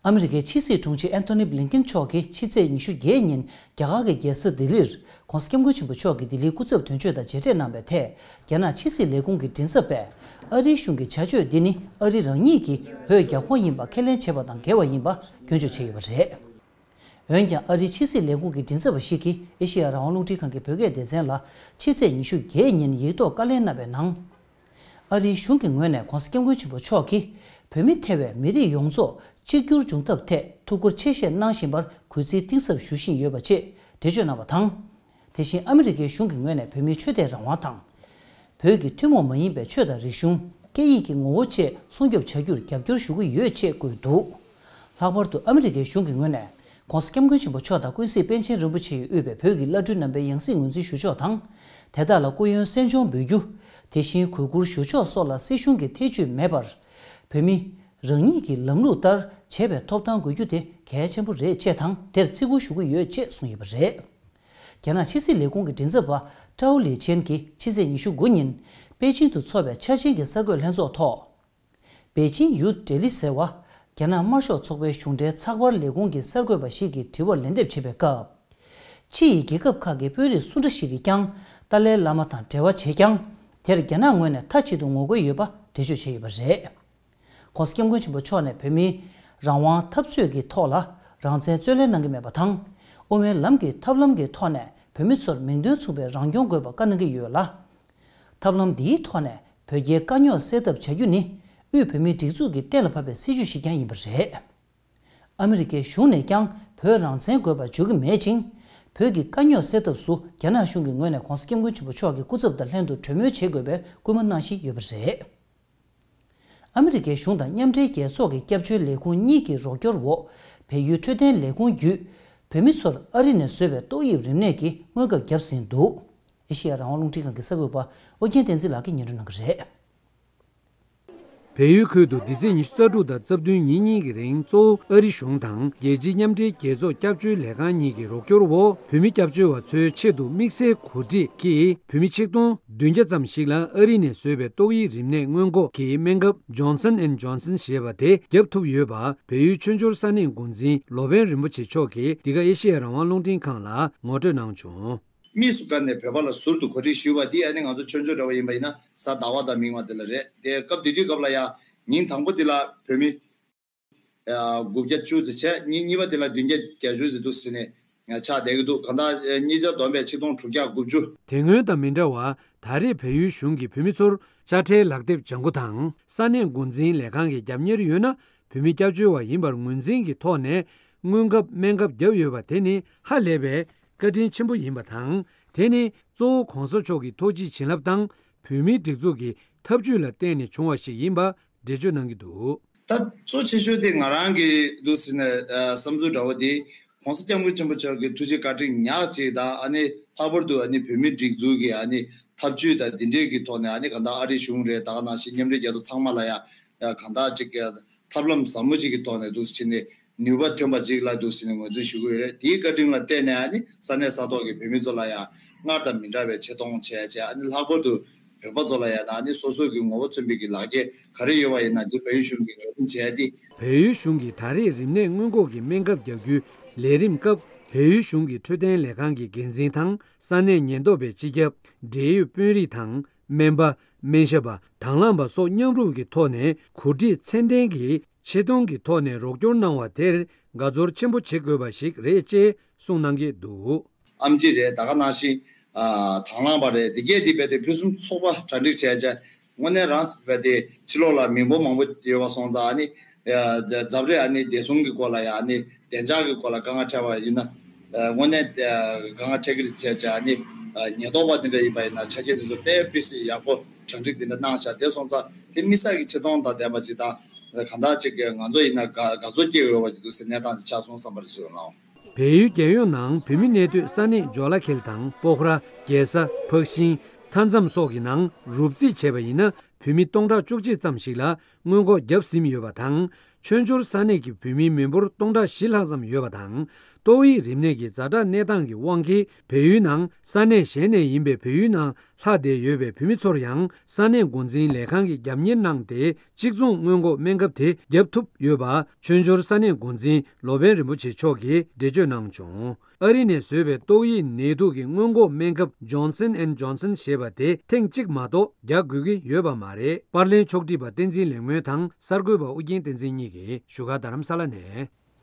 ཨ་མི་རི་ཀའི་ཕྱི་སྲིད་དྲུང་ཆེ་ཨན་ཐོ་ནི་བྷི་ལིན་ཀིན་མཆོག་གིས་ཕྱི་ཚེས་ཉི་ཤུ་བརྒྱད་ཉིན་རྒྱ་གར་གྱི་རྒྱལ་ས་ལྡི་ལིར་༧གོང་ས་༧སྐྱབས་མགོན་ཆེན་པོ་མཆོག་གིས་ལྡི་ལིའི་སྐུ་ཚབ་དོན་གཅོད་དང་མཇལ་འཕྲད་གནང་བའི་ཐད། རྒྱ་ནག་ཕྱི་སྲིད་ལས་ཁུངས་ཀྱི་མགྲིན་ཚབ་པས་ཨ་རིའི་གཞུང་གི་བྱ་སྤྱོད་འདི་ནི་ཨ་རི་རང་ཉིད་ཀྱིས་བོད་རྒྱབ་ཁོངས་ཡིན་པ་ཁས་ལེན་བྱས་པ་དང་འགལ་བ་ཡིན་པ་སྐྱོན་བརྗོད་བྱས་ཡོད་པ་རེད། འོན་ཀྱང་ཨ་རིའི་ཕྱི་སྲིད་ལས་ཁུངས་ཀྱི་མགྲིན་ཚབ་པ་ཞིག་གིས་ཨེ་ཤེ་ཡ་རང་དབང་རླུང་འཕྲིན་ཁང་གི་བོད་སྐད་སྡེ་ཚན་ལ་ཕྱི་ཚེས་ཉི་ཤུ་བརྒྱད་ཉིན་ཡིག་ཐོག་བཀའ་ལན་གནང་བའི་ནང་། ཨ་རིའི་གཞུང་གི་ངོས་ནས་༧གོང་ས་༧སྐྱབས་མགོན་ཆེན་པོ་མཆོག་གིས་བོད་མི་ཐེ་བའི་མི་རིགས་ཡོངས་རྫོགས་གཅིག་གྱུར་འབྱུང་ཐབས་ཐད་ཐུགས་ཁུར་ཆེ་བཞེས་གནང་བཞིན་པར་གུས་བརྩི་གཏིང་ཟབ་ཞུ་བཞིན་ཡོད་པ་བཅས་འགྲེལ་བརྗོད་གནང་བ་དང་། དེ་བཞིན་ཨ་མི་རི་ཀའི་གཞུང་གི་ངོས་ནས་བོད་མིའི་ཆོས་དད་རང་དབང་དང་། བོད་ཀྱི་ཐུན་མོང་མ་ཡིན་པའི་ཆོས་དང་རིག་གཞུང་། སྐད་ཡིག་གི་ངོ་བོ་བཅས་སྲུང་སྐྱོབ་བྱ་རྒྱུར་རྒྱབ་སྐྱོར་ཞུ་གི་ཡོད་ཅེས་བཀོད་འདུག་ལྷག་པར་དུ་ཨ་མི་རི་ཀའི་གཞུང་གི་ངོས་ནས་༧གོང་ས་༧སྐྱབས་མགོན་ཆེན་པོ་མཆོག་དང་ཀུན་གཟིགས་པཎ་ཆེན་རིན་པོ་ཆེ་ཡིས་དབུས་པའི་བོད་ཀྱི་བླ་སྤྲུལ་རྣམ་པའི་ཡང་སྲིད་ངོས་འཛིན་ཞུ་ཕྱོགས་དང་། དེ་དག་ལ་སྐུ་ཡོན་གསན་སྦྱོང་འབུལ་རྒྱུ། དེ་བཞིན་གུས་བཀུར་ཞུ་ཕྱོགས་སོགས་ལ་སྲིད་གཞུང་གི་ཐེ་བྱུས་མེད་པར། བོད་མི་རང་ཉིད་ཀྱི་ལམ་ལུགས་ལྟར་བྱེད་པའི་ཐོབ་ཐང་དགོས་རྒྱུ་དེ་གལ་ཆེན་པོ་རེད་ཅེས་དང་དེར་བརྩི་བཀུར་ཞུ་གི་ཡོད་ཅེས་གསུངས་ཡོད་པ་རེད། རྒྱ་ནག་ཕྱི་སྲིད་ལས་ཁུངས་ཀྱི་མགྲིན་ཚབ་པ་ཀྲའོ་ལི་ཆན་གྱིས་ཕྱི་ཚེས་ཉི་ཤུ་དགུ་ཉིན་པེ་ཅིང་དུ་འཚོགས་པའི་འཆར་ཅན་གྱི་གསར་འགོད་ལྷན་ཚོགས་ཐོག་པེ་ཅིང་ཡུ་ཏྲེ་ལི་ཟེར་བ། རྒྱ་ནག་དམར་ཤོག་ཚོགས་པའི་གཞུང་འབྲེལ་ཚགས་པར་ལས་ཁུངས་ཀྱི་གསར་འགོད་པ་ཞིག་གི་དྲི་བར་ལན་འདེབས་བྱེད་པའི་སྐབས། ཕྱི་ཡི་རྒྱལ་ཁབ་ཁག་གི་དཔོན་རིགས་སུ་འདྲ་ཞིག་གིས་ཀྱང་ཏཱ་ལའི་བླ་མ་དང་འབྲེལ་བ་བྱས་ཀྱང་། དེར་རྒྱ་ནག་ངོས་ནས་མཐའ་གཅིག་ཏུ་ངོ་རྒོལ་ཡོད་པ་འགྲེལ་བརྗོད་བྱས་ཡོད་པ་རེད། ༸གོང་ས་༸སྐྱབས་མགོན་ཆེན་པོ་མཆོག་ནས་བོད་མིའི་རང་དབང་འཐབ་རྩོད་ཀྱི་ཐོག་ལ་རང་བཙན་རྩོད་ལེན་གནང་གི་མེད་པ་དང་། དབུ་མའི་ལམ་གྱི་ཐབས་ལམ་གྱི་ཐོག་ནས་བོད་མི་ཚོར་མིང་དོན་མཚུངས་པའི་རང་སྐྱོང་དགོས་པ་བཀའ་གནང་གི་ཡོད་ལ། ཐབས་ལམ་འདིའི་ཐོག་ནས་བོད་རྒྱའི་དཀའ་རྙོག་སེལ་ཐབས་བྱ་རྒྱུ་ནི་དབུས་བོད་མིའི་སྒྲིག་འཛུགས་ཀྱིས་གཏན་ལ་ཕབ་པའི་སྲིད་བྱུས་ཤིག་ཀྱང་ཡིན་པ་རེད། ཨ་མི་རི་ཀའི་གཞུང་ནས་ཀྱང་བོད་རང་བཙན་དགོས་པ་བརྗོད་ཀྱི་མེད་ཅིང་། བོད་ཀྱི་དཀའ་རྙོག་སེལ་ཐབས་སུ་རྒྱ་ནག་གཞུང་གི་ངོས་ནས་༸གོང་ས་༸སྐྱབས་མགོན་ཆེན་པོ་མཆོག་གི་སྐུ་ཚབ་དང་ལྷན་དུ་གྲོས་མོལ་བྱེད་དགོས་པའི་སྐུལ་མ་གནང་བཞིན་ཡོད་པ་རེད། ཨ་མི་རི་ཀའི་གཞུང་དང་མཉམ་འབྲེལ་རྒྱལ་ཚོགས་ཀྱི་སྐྱབས་བཅོལ་ལས་ཁུངས་གཉིས་ཀྱི་རོགས་སྐྱོར་འོག་བལ་ཡུལ་འཕྲོད་བསྟེན་ལས་ཁུངས་བརྒྱུད་བོད་མི་ཚོར་ཨ་རི་ནས་བཟོས་པའི་ཏོག་དབྱིབས་རིམས་ནད་ཀྱི་སྔོན་ཁབ་བརྒྱབ་ཟིན་འདུག་ཨེ་ཤེ་ཡ་རང་དབང་རླུང་འཕྲིན་ཁང་གི་གསར་འགོད་པ་ཨོ་རྒྱན་བསྟན་འཛིན་ལགས་ཀྱིས་སྙན་སྒྲོན་གནང་གི་རེད། བལ་ཡུལ་ཁུལ་དུ་འདི་ཚེས་ཉི་ཤུ་རྩ་དྲུག་དང་རྩ་བདུན་ཉིན་གཉིས་ཀྱི་རིང་གཙོ་བོ་ཨ་རི་གཞུང་དང་རྒྱལ་སྤྱིའི་མཉམ་འབྲེལ་རྒྱལ་ཚོགས་སྐྱབས་བཅོལ་ལས་ཁང་གཉིས་ཀྱི་རོགས་སྐྱོར་འོག་བོད་མི་སྐྱབས་བཅོལ་བ་ཚོའི་ཆེད་དུ་དམིགས་བསལ་གོ་སྒྲིག་གིས་བོད་མི་ཆིག་སྟོང་བདུན་བརྒྱ་ཙམ་ཞིག་ལ་ཨ་རི་ནས་བཟོས་པའི་ཏོག་དབྱིབས་རིམས་ནད་སྔོན་འགོག་གི་སྨན་ཁབ་Johnson and Johnson ཞེས་པ་དེ་བརྒྱབ་ཐུབ་ཡོད་པ་བལ་ཡུལ་ཆོས་འབྱོར་ས་གནས་འགོ་འཛིན་ལོ་པཎ་རིན་པོ་ཆེ་མཆོག་གིས་འདི་ག་ཨེ་ཤེ་ཡ་རང་དབང་རླུང་འཕྲིན་ཁང་ལ་ངོ་སྤྲོད་གནང་བྱུང་། དམིགས་སུ་བཀར་ནས་བོད་པ་ལ་ཟུར་དུ་གོ་སྒྲིག་ཞུས་པ་འདི་ཨ་ནི་ང་ཚོ་ཆོས་འབྱོར་འདྲ་བོ་ཡིན་པ་ཡིན་ན་གཟའ་ཟླ་བ་དང་མིག་དམར་དེ་ལ་རེད། དེ་སྐབས་དེ་དུས་སྐབས་ལ་ཡ་ཉིན་དང་པོ་དེ་ལ་བོད་མི་ཨ་དགུ་བརྒྱ་བཅུ་ཙམ་བྱས། ཉིན་གཉིས་པ་དེ་ལ་བདུན་བརྒྱ་བརྒྱད་ཅུ་ཙམ་འདུག་ཟེར་ནས་ཆགས་བསྡད་ཀྱི་འདུག་གང་ལྟར་ཨ་གཉིས་ཆར་བསྡོམས་པས་ཆིག་སྟོང་དྲུག་བརྒྱ་དགུ་བཅུ། དེ་སྔོན་དང་མི་འདྲ་བར་ད་རེས་བལ་ཡུལ་གཞུང་གིས་བོད་མི་ཚོར་དཔྱ་ཁྲལ་ལག་དེབ་ལྗང་ཁུ་དང་ས་གནས་འགོ་འཛིན་ལས་ཁང་གི་རྒྱབ་གཉེར་ཡོད་ན། བོད་མི་སྐྱབས་བཅོལ་བ་ཡིན་པར་ངོས་འཛིན་གྱི་ཐོག་ནས་སྔོན་ཁབ་སྨན་ཁབ་བརྒྱབ་ཡོད་པ་དེ་ནི་ཧ་ལས་པའི་བཀའ་དྲིན་ཆེན་པོ་ཡིན་པ་དང་། དེ་ནི་གཙོ་བོ་༸གོང་ས་མཆོག་གི་ཐུགས་རྗེ་བྱིན་རླབས་དང་བོད་མིའི་སྒྲིག་འཛུགས་ཀྱི་ཐབས་ཇུས་ལ་བརྟེན་ནས་བྱུང་བ་ཞིག་ཡིན་པ་འགྲེལ་བརྗོད་གནང་གི་འདུག་ད་གཙོ་ཆེ་ཤོས་དེ་ང་རང་གི་འདུག་ཟེར་ན་ཨ་བསམ་ཚུལ་འདྲ་བོ་དེ་༸གོང་ས་༸སྐྱབས་མགོན་ཆེན་པོ་མཆོག་གི་ཐུགས་རྗེ་བཀའ་དྲིན་ཉག་གཅིག་དང་། ཨ་ནི་ལྷག་པར་དུ་ཨ་ནི་བོད་མིའི་སྒྲིག་འཛུགས་ཀྱི་ཨ་ནི་ཐབས་ཇུས་དང་འདི་འདྲའི་གི་ཐོག་ནས། ཨ་ནི་གང་ལྟར་ཨ་རི་གཞུང་རེད། ད་ག་ནང་བཞིན་མཉམ་འབྲེལ་རྒྱལ་ཚོགས་ཚང་མ་ལ་ཡ་ཡ་གང་ལྟར་ཅིག་གི་ཐབས་ལམ་ཟབ་མོ་ཅིག་གི་ཐོག་ནས་འདུག་ཟེར་ནས་ནུས་པ་ཐོན་པ་ཅིག་ལ་འདུག་ཟེར་ནས་ངོས་འཛིན་ཞུ་གི་ཡོད་རེད། དེའི་བཀའ་དྲིན་ལ་བརྟེན་ནས་ཨ་ནི་ས་གནས་ས་ཐོག་གི་བོད་མི་ཚོ་ལ་ཡ་སྔར་དང་མི་འདྲ་བའི་ཆེ་མཐོང་བྱས་བྱས། ཨ་ནི་ལྷག་པར་དུ་བོད་པ་ཚོ་ལ་ཡ་ན་ཨ་ནི་སོ་སོ་གི་ངོ་བོ་མཚོན་པའི་གི་ལག་འཁྱེར་ག་རེ་ཡོད་པ་ཡིན་ན་འདི་བལ་ཡུལ་གཞུང་གིས་ངོས་འཛིན་བྱས་ཏེ། བལ་ཡུལ་གཞུང་གིས་ད་རེས་རིམས་ནད་སྔོན་འགོག་གི་སྨན་ཁབ་རྒྱག་རྒྱུའི་ལས་རིམ་སྐབས་བལ་ཡུལ་གཞུང་གི་འཕྲོད་བསྟེན་ལས་ཁང་གི་འགན་འཛིན་དང་ས་གནས་ཉེན་རྟོག་པའི་སྤྱི་ཁྱབ། འབྲེལ་ཡོད་དཔོན་རིགས་དང་སྨན་པ། སྨན་ཞབས་པ། དང་བླངས་པ་སོགས་མཉམ་རུབ་ཀྱི་ཐོག་ནས་གོ་སྒྲིག་ཚད་ལྡན་གྱི་ཆེ་མཐོང་གི་ཐོག་ནས་རོགས་སྐྱོར་གནང་བ་དེར་དགའ་ཚོར་ཆེན་པོ་བྱེད་དགོས་པ་ཞིག་རེད་ཅེས་གསུངས་གནང་གི་འདུག་ཨེམ་ཆི་རེད། ད་ག་ནང་བཞིན་ཨ་དང་བླངས་པ་རེད། དེ་གས་དེ་རྦད་དེ་ཕུན་སུམ་ཚོགས་པ་གྲ་སྒྲིག་བྱས་བྱས། དངོས་གནས་རང་རྦད་དེ་ཕྱི་ལོགས་ལ་མི་འབོར་མང་པོ་ཡོད་པ་སོང་ཙང་། ཨ་ནི་ཨ་འཛབ་རེས་ཨ་ནི་བདེ་སྲུང་གི་སྐོར་ལ་ཡ་ཨ་ནི་བདེ་འཇགས་ཀྱི་སྐོར་ལ་དཀའ་ངལ་འཕྲད་པ་ཡིན་ན། ཨ་དངོས་གནས་ཨ་དཀའ་ངལ་འཕྲད་ཀྱི་རེད་བྱས་བྱས། ཨ་ནི་ཨ་ཉེན་རྟོག་པ་དེ་འདྲ་ཡིན་པ་ཡིན་ན་ཆ་རྐྱེན་དེ་ཚོ་དཔེ་ཕུན་སུམ་ཡག་པོ་གྲ་སྒྲིག་དེ་འདྲ་གནང་བཞག་དེ་སོང་ཙང་དེ་དམིགས་བསལ་གྱི་ཆེ་མཐོང་དང་ལྡན་པ་ཅིག་དང་། གང་ལྟར་ཅིག་གིས་ང་ཚོ་ཡིན་ན་དགའ་དགའ་ཚོར་སྐྱེ་འོས་པ་ཅིག་འདུག་ཟེར་གནས་སྟངས་ཅིག་ཆགས་སོང་བསམ་པ་རེ་ཞུ་རོགས་གནང་། བལ་ཡུལ་རྒྱལ་ཡོངས་ནང་བོད་མི་གནས་སྡོད་ས་གནས་ཇོ་ལ་ཁེལ་དང་སྤོག་ར། རྒྱལ་ས། འཕགས་ཤིང་། མཐའ་མཚམས་སོགས་ཀྱི་ནང་རུབ་རྩིས་བྱས་པ་ཡིན་ན་བོད་མི་སྟོང་ཕྲག་བཅུ་གཅིག་ཙམ་ཞིག་ལ་སྔོན་འགོག་བརྒྱབ་ཟིན་ཡོད་པ་དང་། ཆོས་འབྱོར་ས་གནས་ཀྱི་བོད་མིའི་མི་འབོར་སྟོང་ཕྲག་བཞི་ལྷག་ཙམ་ཡོད་པ་དང་། ཏོག་དབྱིབས་རིམས་ནད་ཀྱི་ཛ་དྲག་གནས་སྟངས་ཀྱི་དབང་གིས་བལ་ཡུལ་ནང་ས་གནས་གཞན་ནས་ཡིན་པའི་བལ་ཡུལ་ནང་ལྷག་བསྡད་ཡོད་པའི་བོད་མི་ཚོར་ཡང་ས་གནས་འགོ་འཛིན་ལས་ཁང་གིས་རྒྱབ་གཉེར་གནང་སྟེ། གཅིག་མཚུངས་སྔོན་འགོག་སྨན་ཁབ་དེ་བརྒྱབ་ཐུབ་ཡོད་པ་ཆོས་འབྱོར་ས་གནས་འགོ་འཛིན་ལོ་པཎ་རིན་པོ་ཆེ་མཆོག་གིས་འགྲེལ་བརྗོད་གནང་བྱུང་། ཨ་རི་ནས་བཟོས་པའི་ཏོག་དབྱིབས་ནད་དུག་གི་སྔོན་འགོག་སྨན་ཁབ་Johnson and Johnson ཞེས་པ་དེ་ཐེངས་གཅིག་མ་གཏོགས་རྒྱག་དགོས་ཀྱི་ཡོད་པ་མ་རེད། པར་ལེན་ཕྱོགས་སྒྲིག་པ་བསྟན་འཛིན་ལེགས་སྨོན་དང་གསར་འགོད་པ་ཨུ་རྒྱན་བསྟན་འཛིན་གཉིས་ཀྱིས་བཞུགས་སྒར་རྡ་རམ་ས་ལ་ནས།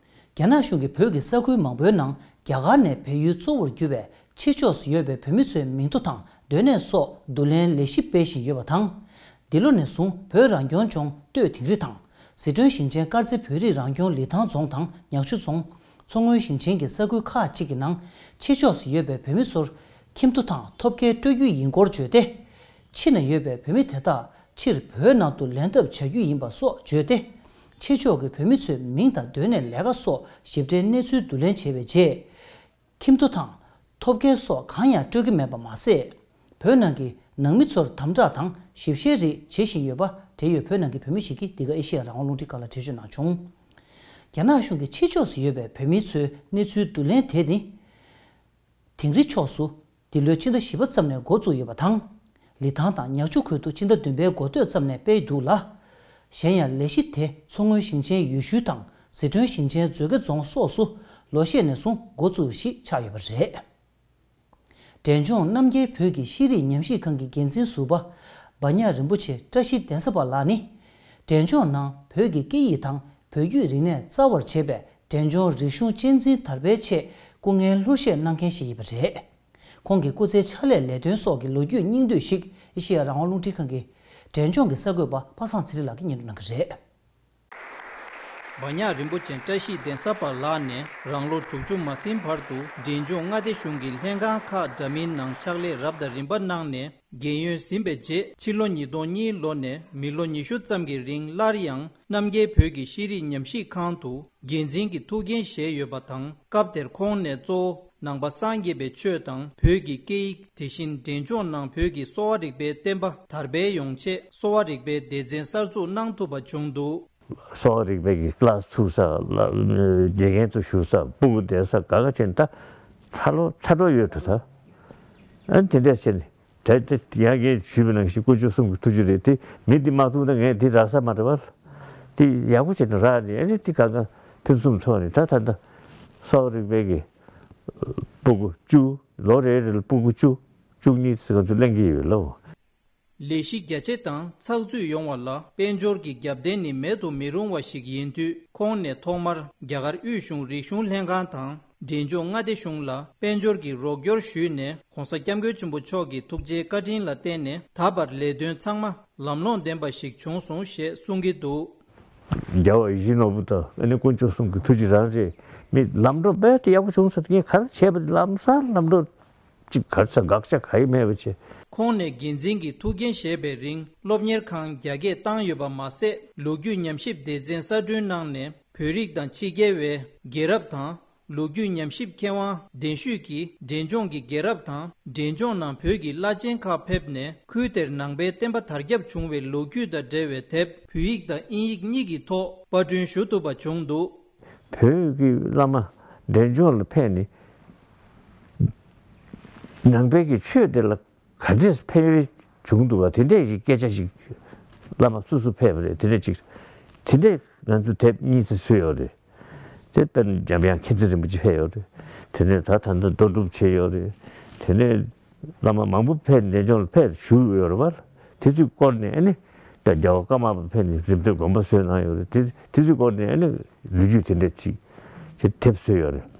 རྒྱ་ནག་གཞུང་གིས་བོད་ཀྱི་ས་ཁུལ་མང་པོའི་ནང་རྒྱ་གར་ནས་བལ་ཡུལ་གཙོ་བོར་གྱུར་པའི་ཕྱི་ཕྱོགས་སུ་ཡོད་པའི་བོད་མི་ཚོའི་མིང་ཐོ་དང་སྡོད་གནས་སོགས་བསྡུ་ལེན་ལས་གཞི་སྤེལ་བཞིན་ཡོད་པ་དང་། འདི་ལོ་ནས་བཟུང་བོད་རང་སྐྱོང་ལྗོངས་སྟོད་དིང་རི་དང་། ཟི་ཁྲོན་ཞིང་ཆེན་དཀར་མཛེས་བོད་རིགས་རང་སྐྱོང་ལི་ཐང་རྫོང་དང་ཉག་ཆུ་རྫོང་། མཚོ་སྔོན་ཞིང་ཆེན་གྱི་ས་ཁུལ་ཁག་ཅིག་གི་ནང་ཕྱི་ཕྱོགས་སུ་ཡོད་པའི་བོད་མི་ཚོར་ཁྱིམ་ཐོ་དང་ཐོབ་སྐལ་སྤྲོད་རྒྱུ་ཡིན་སྐོར་བརྗོད་དེ། ཕྱི་ནང་ཡོད་པའི་བོད་མི་དེ་དག་ཕྱིར་བོད་ནང་དུ་ལེན་ཐབས་བྱ་རྒྱུ་ཡིན་པ་སོགས་བརྗོད་དེ། ཕྱི་ཕྱོགས་ཀྱི་བོད་མི་ཚོའི་མིང་དང་སྡོད་གནས་ལས་ཀ་སོགས་ཞིབ་ཕྲའི་གནས་ཚུལ་བསྡུ་ལེན་བྱས་པའི་རྗེས། ཁྱིམ་ཐོ་དང་ཐོབ་སྐལ་སོགས་གང་ཡང་སྤྲོད་ཀྱི་མེད་པ་མ་ཟད། བོད་ནང་གི་ནང་མི་ཚོར་དམ་དྲག་དང་ཞིབ་བཤེར་རིགས་བྱེད་བཞིན་ཡོད་པ་འབྲེལ་ཡོད་བོད་ནང་གི་བོད་མི་ཞིག་གིས་འདི་ག་ཨེ་ཤེ་ཡ་རང་དབང་རླུང་འཕྲིན་ཁང་ལ་འགྲེལ་བརྗོད་གནང་བྱུང་། རྒྱ་ནག་གཞུང་གིས་ཕྱི་ཕྱོགས་སུ་ཡོད་པའི་བོད་མི་ཚོའི་གནས་ཚུལ་བསྡུ་ལེན་དེ་ནི། དིང་རི་ཕྱོགས་སུ་འདི་ལོའི་ཕྱི་ཟླ་བཞི་པ་ཙམ་ནས་འགོ་བཙུགས་ཡོད་པ་དང་། ལི་ཐང་དང་ཉག་ཆུ་ཁུལ་དུ་ཕྱི་ཟླ་བདུན་པའི་འགོ་སྟོད་ཙམ་ནས་སྤེལ་འདུག་ལ། གཞན་ཡང་ལས་གཞི་དེ་མཚོ་སྔོན་ཞིང་ཆེན་ཡུལ་ཤུལ་དང་ཟི་ཁྲོན་ཞིང་ཆེན་མཛོད་དགེ་རྫོང་སོགས་སུ་ལོ་ཤས་ནས་བཟུང་འགོ་བཙུགས་ཤིག་ཆགས་ཡོད་པ་རེད། འབྲས་ལྗོངས་རྣམ་རྒྱལ་བོད་ཀྱི་ཤེས་རིག་ཉམས་ཞིབ་ཁང་གི་འགན་འཛིན་ཟུར་པ་འབའ་ཉག་རིན་པོ་ཆེ་བཀྲ་ཤིས་གདན་ས་པ་ལགས་ནི། འབྲས་ལྗོངས་ནང་བོད་ཀྱི་སྐད་ཡིག་དང་བོད་བརྒྱུད་རིག་གནས་རྩ་བར་བྱས་པའི་འབྲས་ལྗོངས་རིག་གཞུང་གཅེས་འཛིན་དར་སྤེལ་ཆེད་སྐུ་ངལ་ལྷུར་བཞེས་གནང་མཁན་ཞིག་ཡིན་པ་རེད། ཁོང་གི་སྐུ་ཚེའི་ཕྱག་ལས་ལས་དོན་སོགས་ཀྱི་ལོ་རྒྱུས་སྙིང་བསྡུས་ཤིག་ཨེ་ཤེ་ཡ་རང་དབང་རླུང་འཕྲིན་ཁང་གི་འབྲས་ལྗོངས་ཀྱི་གསར་འགོད་པ་པ་སངས་ཚེ་རིང་ལགས་ཀྱིས་སྙན་སྒྲོན་གནང་གི་རེད། འབའ་ཉག་རིན་པོ་ཆེ་བཀྲ་ཤིས་གདན་ས་པ་ལགས་ནས་རང་ལོ་དྲུག་ཅུ་མ་ཟིན་བར་དུ་འབྲས་ལྗོངས་མངའ་སྡེ་གཞུང་གི་ལྷན་ཁང་ཁག་འདྲ་མིན་ནང་ཕྱག་ལས་རབ་དང་རིམ་པ་གནང་ནས། རྒན་ཡོལ་ཟིན་པའི་རྗེས་ཕྱི་ལོ་ཉིས་སྟོང་གཉིས་ལོ་ནས་མི་ལོ་ཉི་ཤུ་ཙམ་གྱི་རིང་སླར་ཡང་རྣམ་རྒྱལ་བོད་ཀྱི་ཤེས་རིག་ཉམས་ཞིབ་ཁང་དུ་འགན་འཛིན་གྱི་ཐུགས་འགན་བཞེས་ཡོད་པ་དང་། སྐབས་དེར་ཁོང་ནས་གཙོ་བོ་ ནང་པ་སངས་རྒྱས་པའི་ཆོས་དང་བོད་ཀྱི་སྐད་ཡིག། དེ་བཞིན་འབྲས་ལྗོངས་ནང་བོད་ཀྱི་གསོ་བ་རིག་པའི་བསྟན་པ་དར་སྤེལ་ཡོང་ཆེད་གསོ་བ་རིག་པའི་སྡེ་ཚན་གསར་འཛུགས་གནང་ཐུབ་པ་བྱུང་འདུག། གསོ་བ་རིག་པའི་གི་ཀླ་སི་ཚུགས་ས་ལ་དགེ་རྒན་ཚོ་བཞུགས་ས་སྤུ་གུ་བསྡད་ས་ག་ག་བྱས་ནས་ད་ཚ་ལོ་ཚ་འགྲོ་ཡོད་འགྲོ་ད། ཨ་ནི་དེ་འདྲས་བྱས་ནས་ད་ད་ཡང་ངས་ཞུས་པ་ནང་བཞིན་དཀོན་མཆོག་གསུམ་གྱི་ཐུགས་རྗེ་རེད། དེ་མི་འདི་མ་ཐུག་ན་ངས་འདི་རག་ས་མ་རེད་བ། དེ་ཡག་པོ་བྱས་ནས་རག་ནས་ཨ་ནི་དེ་ག་ག་ཕུན་སུམ་ཚོགས་ནས་ད་ད་ད་གསོ་བ་རིག་པའི་གི་སྤུ་གུ་བཅུ། ལོ་རེ་རེ་ལ་སྤུ་གུ་བཅུ་བཅུ་གཉིས་ཙམ་ཚོ་ལེན་གྱི་ཡོད་ལོ། ལས་གཞི་རྒྱ་ཆེ་དང་ཚགས་ཚུད་ཡོང་བ་ལ་དཔལ་འབྱོར་གྱི་རྒྱབ་རྟེན་ནི་མེད་དུ་མི་རུང་བ་ཞིག་ཡིན་དུས། ཁོང་ནས་ཐོག་མར་རྒྱ་གར་དབུས་གཞུང་རིག་གཞུང་ལྷན་ཁང་དང་འབྲས་ལྗོངས་མངའ་སྡེ་གཞུང་ལ་དཔལ་འབྱོར་གྱི་རོགས་སྐྱོར་ཞུས་ནས། ྋགོང་ས་ྋསྐྱབས་མགོན་ཆེན་པོ་མཆོག་གི་ཐུགས་རྗེའི་བཀའ་དྲིན་ལ་བརྟེན་ནས་ད་བར་ལས་དོན་ཚང་མ་ལམ་ལྷོང་ལྡན་པ་ཞིག་བྱུང་སོང་ཞེས་གསུང་གི་འདུག། རྒྱལ་བ་ཡིད་བཞིན་ནོར་བུ་དང་ཨ་ནི་དཀོན་མཆོག་གསུམ་གྱི་ཐུགས་རྗེ་རང་རེད། མི་ལམ་འགྲོ་རྦད་དེ་ཡག་པོ་བྱུང་ཟེར་ངས་ག་རེ་བྱས་པ་དེ་ལམ་སང་ལམ་འགྲོ་གཅིག་ག་རེ་ཟེར་དགག་བྱ་ག་ཡེ་མེད་པ་བྱས། ཁོང་ནས་འགན་འཛིན་གྱི་ཐུགས་འགན་བཞེས་པའི་རིང་སློབ་གཉེར་ཁང་རྒྱ་སྐྱེད་བཏང་ཡོད་པ་མ་ཟད། ལོ་རྒྱུས་ཉམས་ཞིབ་སྡེ་ཚན་གསར་སྐྲུན་གནང་ནས་བོད་རིགས་དང་ཕྱི་རྒྱལ་བའི་རྒྱལ་རབས་དང་། ལོ་རྒྱུས་ཉམས་ཞིབ་མཁས་དབང་གདན་ཞུས་ཀྱིས་འབྲས་ལྗོངས་ཀྱི་རྒྱལ་རབས་དང་འབྲས་ལྗོངས་ནང་བོད་ཀྱི་བླ་ཆེན་ཁག་ཕེབས་ནས་ཁུལ་དེར་ནང་པའི་བསྟན་པ་དར་ཁྱབ་བྱུང་བའི་ལོ་རྒྱུས་དང་འབྲེལ་བའི་དེབ་བོད་ཡིག་དང་དབྱིན་ཡིག་གཉིས་ཀྱི་ཐོག་པར་སྐྲུན་ཞུ་ཐུབ་པ་བྱུང་འདུག། བོད་ཀྱི་བླ་མ་འབྲས་ལྗོངས་ལ་ཕེབས་ནས་ནང་པའི་གི་ཆོས་དེ་ལ་ག་འདྲས་ཕན་ཡོན་བྱུང་འདུག་བ། དེ་འདྲས་ཀྱི་སྐད་ཆ་ཞིག་བླ་མ་སུ་སུ་ཕེབས་པ་རེད། དེ་འདྲས་ཅིག་དེ་འདྲས་ང་ཚོ་དེབ་གཉིས་ཙམ་བཟོས་ཡོད་རེད། དེ་དཔེར་ན་འཇམ་དབྱངས་མཁྱེན་བརྩེ་རིན་པོ་ཆེ་ཕེབས་ཡོད་རེད། དེ་ནས་ད་ད་ལྟ་རྡོ་གྲུབ་བྱས་ཡོད་རེད། དེ་ནས་བླ་མ་མང་པོ་ཕེབས་འབྲས་ལྗོངས་ལ་ཕེབས་བཞུགས་ཡོད་རེད་བ། དེ་ཚོའི་སྐོར་ནས་ཨ་ནི་ད་རྒྱལ་བ་ཀརྨ་པ་ཕེབས་ནས་རིམ་བཏོན་དགོན་པ་བཟོས་གནང་ཡོད་རེད། དེ་དེ་ཚོའི་སྐོར་ནས་ཨ་ནི་ལོ་རྒྱུས་དེ་འདྲས་ཅིག་དེ་དེབ་བཟོས་ཡོད་རེད།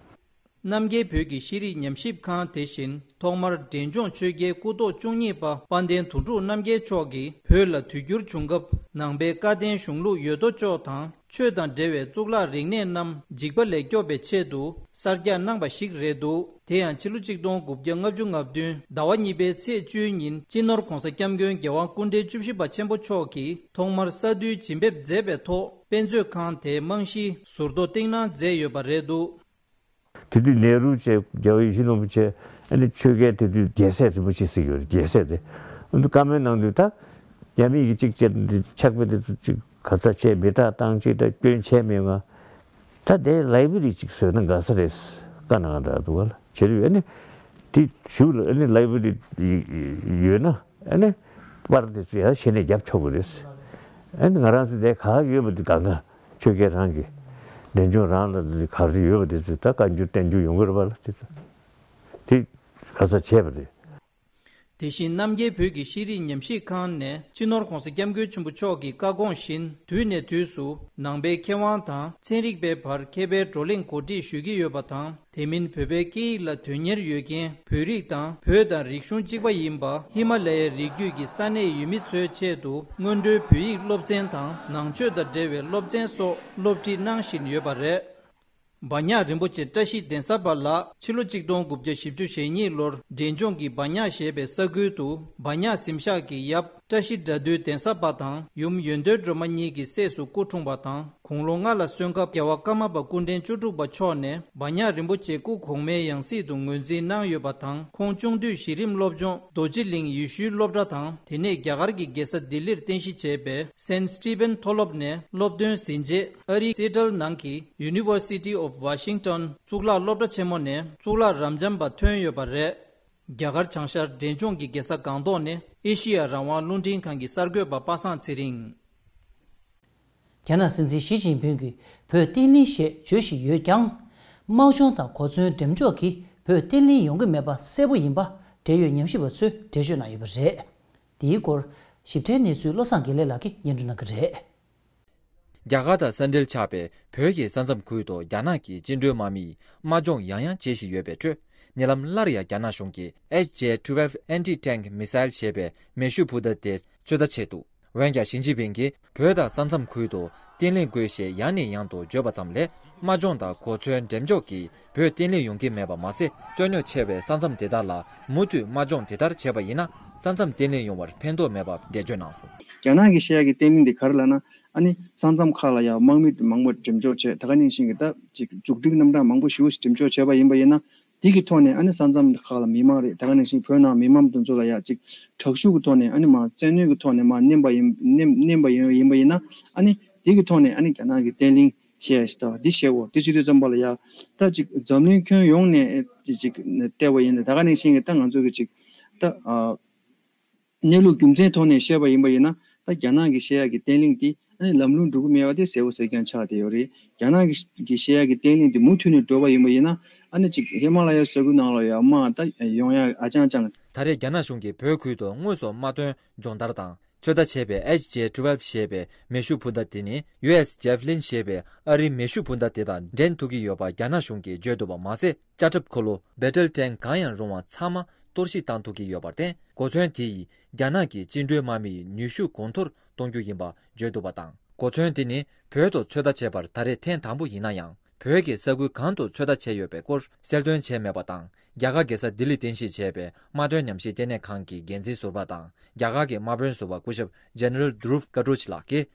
རྣམ་རྒྱལ་བོད་ཀྱི་ཤེས་རིག་ཉམས་ཞིབ་ཁང་དེ་བཞིན་ཐོག་མར་འབྲས་ལྗོངས་ཆོས་རྒྱལ་སྐུ་ཐོག་བཅུ་གཉིས་པ་དཔལ་ལྡན་དོན་གྲུབ་རྣམ་རྒྱལ་མཆོག་གིས་བོད་ལ་དུས་འགྱུར་བྱུང་སྐབས་ནང་པའི་བཀའ་བསྟན་གཞུང་ལུགས་ཡོད་དོ་ཅོག་དང་ཆོས་དང་འབྲེལ་བའི་གཙུག་ལག་རིག་གནས་རྣམས་འཇིག་པ་ལས་སྐྱོབ་པའི་ཆེད་དུ་གསར་རྒྱག་གནང་བ་ཞིག་རེད་འདུག། དེ་ཡང་ཕྱི་ལོ་གཅིག་སྟོང་དགུ་བརྒྱ་ལྔ་བཅུ་ང་བདུན་ཟླ་བ་གཉིས་པའི་ཚེས་བཅུའི་ཉིན་སྤྱི་ནོར་༧གོང་ས་༧སྐྱབས་མགོན་རྒྱལ་དབང་སྐུ་ཕྲེང་བཅུ་བཞི་པ་ཆེན་པོ་མཆོག་གིས་ཐོག་མར་ས་འཐུའི་བྱིན་འབེབས་མཛད་པའི་ཐོག་དཔེ་མཛོད་ཁང་དེའི་རྨང་གཞིའི་ཟུར་གཏོགས་བཏིང་གནང་མཛད་ཡོད་པ་རེད་འདུག། དེ་དུས་ནེ་རུ་བཅས་རྒྱལ་བ་ཡིད་བཞིན་ནོར་བུ་བཅས་ཨ་ནི་ཆོས་རྒྱལ་དེ་དུས་རྒྱལ་སྲས་རིན་པོ་ཆེ་ཟེར་གྱི་ཡོད་རེད། རྒྱལ་སྲས་དེ་ཨ་ནི་བཀའ་མོལ་གནང་དུས་ད་རྒྱ་མི་གི་གཅིག་བྱས་ནས་ཕྱག་དཔེ་དེ་ཚོ་གཅིག་ག་ཚ་བྱས་མི་དྲག་བཏང་གཅིག་ད་སྐྱོན་བྱས་མེད་ང་། ད་དེ་ལའི་བྷ་རི་གཅིག་བཟོས་ན་དགའ་ས་རེད། བཀའ་གནང་འདྲ་འདུག་ག་ལ་བྱེད་རེད། ཨ་ནི་དེ་གཞུག་ལ་ཨ་ནི་ལའི་བྷ་རི་ཡོད་ན་ཨ་ནི་པར་དེ་ཚོ་ཡང་གཞི་ནས་རྒྱབ་ཆོག་གི་རེད། ཨ་ནི་ང་རང་ཚོ་དེ་ག་ཡོད་པ་དེ་གང་ག་ཆོས་རྒྱལ་རང་གི་འབྲས་ལྗོངས་རང་ལ་ག་རེ་ཡོད་པ་དེ་ཚོ་ད་བཀའ་འགྱུར་བསྟན་འགྱུར་ཡོང་གི་རེད་པ་ལ། དེ་ཚོ་དེ་ག་ས་བྱས་པ་རེད། དེ་བཞིན་རྣམ་རྒྱལ་བོད་ཀྱི་ཤེས་རིག་ཉམས་ཞིབ་ཁང་ནས་སྤྱི་ནོར་༧གོང་ས་༧སྐྱབས་མགོན་ཆེན་པོ་མཆོག་གི་བཀའ་དགོངས་བཞིན་དུས་ནས་དུས་སུ་ནང་པའི་མཁས་དབང་དང་ཚན་རིག་པའི་བར་མཁས་པའི་བགྲོ་གླེང་གོ་སྒྲིག་ཞུ་གི་ཡོད་པ་དང་། དེ་མིན་བོད་པའི་སྐད་ཡིག་ལ་དོན་གཉེར་ཡོད་མཁན་བོད་རིགས་དང་བོད་དང་རིག་གཞུང་གཅིག་པ་ཡིན་པ་ཧི་མ་ལ་ཡའི་རི་རྒྱུད་ཀྱི་ས་གནས་ཡུལ་མི་ཚོའི་ཆེད་དུ་སྔོན་འགྲོའི་བོད་ཡིག་སློབ་ཚན་དང་ནང་ཆོས་དང་འབྲེལ་བའི་སློབ་ཚན་སོགས་སློབ་ཁྲིད་གནང་བཞིན་ཡོད་པ་རེད། བ་ཉག་རིན་པོ་ཆེ་བཀྲ་ཤིས་གདན་ས་པ་ལགས་ཕྱི་ལོ་གཅིག་སྟོང་དགུ་བརྒྱ་བཞི་བཅུ་ཞེ་གཉིས་ལོར་འབྲས་ལྗོངས་ཀྱི་བ་ཉག་ཞེས་པའི་ས་ཁུལ་དུ་བ་ཉག་གཟིམ་ཤག་གི་ཡབ་བཀྲ་ཤིས་དགྲ་འདུལ་གདན་ས་པ་དང་ཡུམ་ཡོན་ཏན་སྒྲོལ་མ་གཉིས་ཀྱི་སྲས་སུ་སྐུ་འཁྲུངས་པ་དང་། དགུང་ལོ་ལྔ་ལ་སོན་སྐབས་རྒྱལ་བ་ཀརྨ་པ་སྐུ་ཕྲེང་བཅུ་དྲུག་པ་མཆོག་ནས་བ་ཉག་རིན་པོ་ཆེ་སྐུ་གོང་མའི་ཡང་སྲིད་དུ་ངོས་འཛིན་གནང་ཡོད་པ་དང་། ཁོང་གཅུང་དུས་གཞི་རིམ་སློབ་སྦྱོང་རྡོ་རྗེ་གླིང་ཡེ་ཤུའི་སློབ་གྲྭ་དང་། དེ་ནས་རྒྱ་གར་གྱི་རྒྱལ་ས་ལྡི་ལིར་རྟེན་གཞི་བྱས་པའི་སེན་སི་ཊི་ཕན་མཐོ་སློབ་ནས་སློབ་ཐོན་ཟིན་རྗེས་ཨ་རིའི་སི་ཨེ་ཊལ་ནང་གི་University of Washington གཙུག་ལག་སློབ་གྲྭ་ཆེན་མོ་ནས་གཙུག་ལག་རབ་འབྱམས་པ་ཐོན་ཡོད་པ་རེད། རྒྱ་གར་བྱང་ཤར་འབྲས་ལྗོངས་ཀྱི་རྒྱལ་ས་སྒང་ཏོག་ནས་ཨེ་ཤེ་ཡ་རང་དབང་རླུང་འཕྲིན་ཁང་གི་གསར་འགོད་པ་པ་སངས་ཚེ་རིང་། རྒྱ་ནག་སྲིད་འཛིན་ཞི་ཅིན་ཕིང་གིས་བོད་བརྟན་ལྷིང་ཞེས་བརྗོད་བཞིན་ཡོད་ཀྱང་། དམག་སྦྱོང་དང་གོ་མཚོན་འགྲེམས་འཇོག་གིས་བོད་བརྟན་ལྷིང་ཡོང་གི་མེད་པ་གསལ་པོ་ཡིན་པ་འབྲེལ་ཡོད་ཉམས་ཞིབ་པ་ཚོས་འགྲེལ་བརྗོད་གནང་ཡོད་པ་རེད། འདིའི་སྐོར་ཞིབ་ཕྲའི་གནས་ཚུལ་བློ་བཟང་དགེ་ལེགས་ལགས་ཀྱིས་སྙན་སྒྲོན་གནང་གི་རེད། རྒྱ་གར་དང་ས་འབྲེལ་ཆགས་པའི་བོད་ཀྱི་ས་མཚམས་ཁུལ་དུ་རྒྱ་ནག་གི་བཅིངས་འགྲོལ་དམག་མིས་དམག་སྦྱོང་ཡང་ཡང་བྱེད་བཞིན་ཡོད་པའི་ཁྲོད། ཉེ་ལམ་སླར་ཡང་རྒྱ་ནག་གཞུང་གིས་H J twelve anti-tank missile ཞེས་པའི་མེ་ཤུགས་འཕུར་མདའ་དེ་ཚོད་ལྟ་བྱས་འདུག། འོན་ཀྱང་ཞི་ཅིན་ཕིང་གིས་བོད་དང་ས་མཚམས་ཁུལ་དུ་བརྟན་ལྷིང་དགོས་ཞེས་ཡང་ནས་ཡང་དུ་བརྗོད་པ་ཙམ་ལས། དམག་སྦྱོང་དང་གོ་མཚོན་འགྲེམས་འཇོག་གིས་བོད་བརྟན་ལྷིང་ཡོང་གི་མེད་པ་མ་ཟད། རྩོད་རྙོག་ཆེ་བའི་ས་མཚམས་དེ་དག་ལ་མུ་མཐུད་དམག་སྦྱོང་དེ་ལྟར་བྱས་པ་ཡིན་ན། ས་མཚམས་བརྟན་ལྷིང་ཡོང་བར་ཕན་ཐོགས་མེད་པ་འགྲེལ་བརྗོད་གནང་སོང་། རྒྱ་ནག་གིས་བཤད་ཡག་གི་བརྟན་ལྷིང་དེ་ག་རེ་ལབ་ན། ཨ་ནི་ས་མཚམས་ཁག་ལ་ཡང་དམག་མི་མང་པོ་འགྲེམས་འཇོག་བྱས། ད་ག་ནང་བཞིན་གྱི་ད་ཅིག་མཛུབ་ཁྲིད་རྣམ་གྲངས་མང་པོ་ཞེ་པོ་ཞིག་འགྲེམས་འཇོག་བྱས་པ་ཡིན་པ་ཡིན་ན། འདི་གི་ཐོག་ནས་ཨ་ནི་ས་མཚམས་ཁག་ལ་མི་མང་རེད། ད་ག་ནང་བཞིན་བོད་ནང་མི་མང་དེ་ཚོ་ལ་ཡ་ཅིག་དྲག་ཤུགས་ཀྱི་ཐོག་ནས་ཨ་ནི་མ་བཙན་གནོན་གྱི་ཐོག་ནས་མ་མནན་པ་ཡིན་མནན་མནན་པ་ཡིན་ཡིན་པ་ཡིན་ན། ཨ་ནི་འདི་གི་ཐོག་ནས་ཨ་ནི་རྒྱ་ནག་གི་བརྟན་ལྷིང་བཤད་ཡ་ཞིག་ད་འདི་བཤད་དགོས། འདི་བྱེད་དུས་ཙམ་པ་ལ་ཡ་ད་ཅིག་འཛམ་གླིང་ཁྱོན་ཡོངས་ནས་ཅིག་ཅིག་བལྟས་པ་ཡིན་ན། ད་ག་ནང་བཞིན་གྱི་ད་ང་ཚོ་གི་ཅིག་ད་ཨ། གནས་ལུགས་རྒྱུ་མཚན་ཐོག་ནས་བཤད་པ་ཡིན་པ་ཡིན་ན། ད་རྒྱ་ནག་གིས་བཤད་ཡག་གི་བརྟན་ལྷིང་འདི་ཨ་ནི་ལམ་ལྷོང་འགྲོ་གི་མེད་པ་དེ་གསལ་པོ་གསལ་རྐྱང་ཆགས་བསྡད་ཡོད་རེད། རྒྱ་ནག་གིས་གིས་བཤད་ཡག་གི་བརྟན་ལྷིང་འདི་མུ་མཐུད་ནས་འགྲོ་བ་ཡིན་པ་ཡིན་ན། ཨ་ནི་ཅིག་ཧི་མ་ལ་ཡ་ས་ཁུལ་ནང་ལ་ཡ་དམག་ད་ཡོང་ཡག་ཨ་ཅང་ཅང་། ད་རེས་རྒྱ་ནག་གཞུང་གིས་བོད་ཁུལ་དུ་དངོས་སུ་དམག་དོན་སྦྱོང་བརྡར་དང་ཚོད་ལྟ་བྱས་པའི་ཨེཆ་ཇེ་ཊུ་ཝེལ་ཞེས་པའི་མེ་ཤུགས་འཕུར་མདའ་དེ་ནི་ཡུ་ཨེས་ཇེ་ཝི་ལིན་ཞེས་པའི་ཨ་རིའི་མེ་ཤུགས་འཕུར་མདའ་དེ་དང་འགྲན་ཐུབ་ཀྱི་ཡོད་པ་རྒྱ་ནག་གཞུང་གིས་བརྗོད་འདུག་པ་མ་ཟད། དཔྱ་ཁྲབ་འཁོར་ལོ་བེ་ཊལ་ཊེང་གང་ཡང་རུང་བ་ཚང་མ་གཏོར་བཤིག་བཏང་ཐུབ་ཀྱི་ཡོད་པར་བརྟེན། གོ་མཚོན་དེ་ཡིས་རྒྱ་ནག་གitས་བཅིངས་འགྲོལ་དམག་མིའི་ནུས་ཤུགས་གོང་མཐོར་གཏོང་རྒྱུ་ཡིན་པ་བརྗོད་འདུག་པ་དང་། གོ་མཚོན་དེ་ནི་བོད་དུ་ཚོད་ལྟ་བྱས་པར་ད་རེས་ཐེངས་དང་པོ་ཡིན་ན་ཡང་། བོད་ཀྱི་ས་ཁུལ་གང་དུ་ཚོད་ལྟ་བྱས་ཡོད་པའི་སྐོར་གསལ་སྟོན་བྱས་མེད་པ་དང་། རྒྱ་གར་རྒྱལ་ས་ལྡི་ལིར་རྟེན་གཞི་བྱས་པའི་དམག་དོན་ཉམས་ཞིབ་ལྟེ་གནས་ཁང་གི་འགན་འཛིན་ཟུར་པ་དང་། རྒྱ་གར་གྱི་དམག་དཔོན་ཟུར་པ་སྐུ་ཞབས་General Dhruv Katrooch ལགས་ཀྱིས།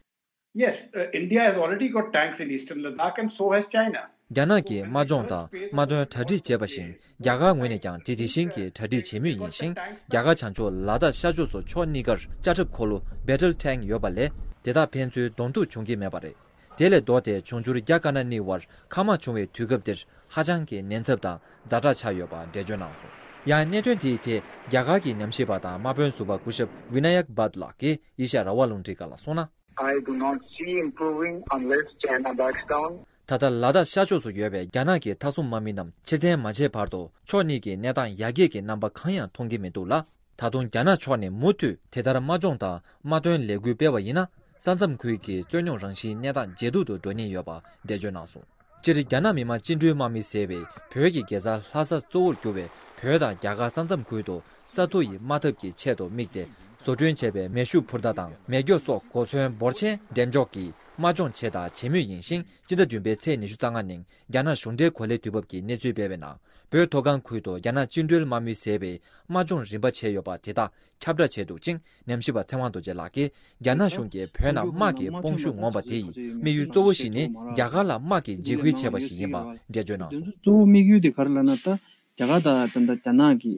Yes, uh, India has already got tanks in eastern Ladakh and so has China. རྒྱ་ནག་གིས་དམག་སྦྱོང་དང་དམག་དོན་གྲ་སྒྲིག་བྱས་པ་བཞིན། རྒྱ་གར་ངོས་ནས་ཀྱང་དེ་དེ་བཞིན་གྱི་གྲ་སྒྲིག་བྱེད་མུས་ཡིན་ཞིང་། རྒྱ་གར་བྱང་ཕྱོགས་ལ་དྭགས་ཤར་ཕྱོགས་སུ་ཕྱོགས་གཉིས་ཀར་དཔྱ་ཁྲབ་འཁོར་ལོ་བེ་ཊལ་ཊེང་ཡོད་པ་ལས། དེ་དག་ཕན་ཚུན་གདོང་ཐུག་བྱུང་གི་མེད་པ་རེད། དེ་ལས་ལྡོག་སྟེ་འབྱུང་འགྱུར་རྒྱ་དཀར་ནག་གཉིས་བར་མཁའ་དམག་བྱུང་བའི་དུས་སྐབས་འདིར་ཧ་ཅང་གི་ཉེན་ཚབས་དང་ཛ་དྲག་ཆགས་ཡོད་པ་འགྲེལ་བརྗོད་གནང་སོང་། ཡང་གནད་དོན་དེའི་ཐད་རྒྱ་གར་གྱི་ཉམས་ཞིབ་པ་དང་དམག་དཔོན་ཟུར་པ་སྐུ་ཞབས་Vinayak Bhatt ལགས་ཀྱིས་ཨེ་ཤ་ཡ་རང་དབང་རླུང་འཕྲིན་ཁང་ལ་གསུངས་ན། I do not see improving unless China backs down. ད་ལྟ་ལ་དྭགས་ཤར་ཕྱོགས་སུ་ཡོད་པའི་རྒྱ་ནག་གི་མཐའ་སྲུང་དམག་མི་རྣམས་ཕྱིར་འཐེན་མ་བྱས་བར་དུ། ཕྱོགས་གཉིས་ཀྱི་གནས་སྟངས་ཡར་རྒྱས་ཀྱི་རྣམ་པ་གང་ཡང་མཐོང་གི་མི་འདུག་ལ། ད་དུང་རྒྱ་ནག་ཕྱོགས་ནས་མུ་མཐུད་དེ་ལྟར་དམག་སྦྱོང་དང་དམག་དོན་ལས་འགུལ་སྤེལ་བ་ཡིན་ན། ས་མཚམས་ཁུལ་གྱི་རྩོད་རྙོག་རང་བཞིན་གནས་སྟངས་ཇེ་སྡུག་ཏུ་འགྲོ་ཉེན་ཡོད་པ་འགྲེལ་བརྗོད་གནང་སོང་། སྤྱིར་རྒྱ་ནག་མི་དམངས་བཅིངས་འགྲོལ་དམག་མི་ཟེར་བའི་བོད་ཀྱི་རྒྱལ་ས་ལྷ་ས་གཙོ་བོར་གྱུར་བའི་བོད་དང་རྒྱ་གར་ས་མཚམས་ཁུལ་དུ་ས་མཐོ་ཡི་དམག་འཐབ་ཀྱི་ཆེད་དུ་དམིགས་ཏེ་བཟོ་སྐྲུན་བྱས་པའི་མེ་ཤུགས་འཕུར་མདའ་དང་མེ་སྒྱོགས་སོགས་གོ་མཚོན་འབོར་ཆེན་འགྲེམས་འཇོག་གིས་དམག་སྦྱོང་བྱས་དང་བྱེད་མུས་ཡིན་ཞིང་། སྤྱི་ཟླ་བདུན་པའི་ཚེས་ཉི་ཤུ་རྩ་ལྔ་ཉིན་རྒྱ་ནག་གཞུང་འབྲེལ་གོ་ལའི་དུས་བབ་ཀྱིས་གནས་ཚུལ་སྤེལ་བའི་ནང་། བོད་མཐོ་སྒང་ཁུལ་དུ་རྒྱ་ནག་བཅིངས་འགྲོལ་དམག་མི་ཟེར་བའི་དམག་སྦྱོང་རིམ་པ་བྱས་ཡོད་པ་དེ་དག་ཁྱབ་བསྒྲགས་བྱས་འདུག་ཅིང་། ཉམས་ཞིབ་པ་ཚེ་དབང་རྡོ་རྗེ་ལགས་ཀྱིས་རྒྱ་ནག་གཞུང་གིས་བོད་ནང་དམག་གི་དཔུང་ཤུགས་ངོམ་པ་དེ་ཡི་དམིགས་ཡུལ་གཙོ་བོ་ཞིག་ནི་རྒྱ་གར་ལ་དམག་གི་འཇིགས་སྐུལ་བྱས་པ་ཞིག་ཡིན་པ་འགྲེལ་བརྗོད་གནང་སོང་། གཙོ་བོ་དམིགས་ཡུལ་དེ་ག་རེ་ལབ་ན། ད་རྒྱ་གར་དང་ད་ལྟ་རྒྱ་ནག་གི་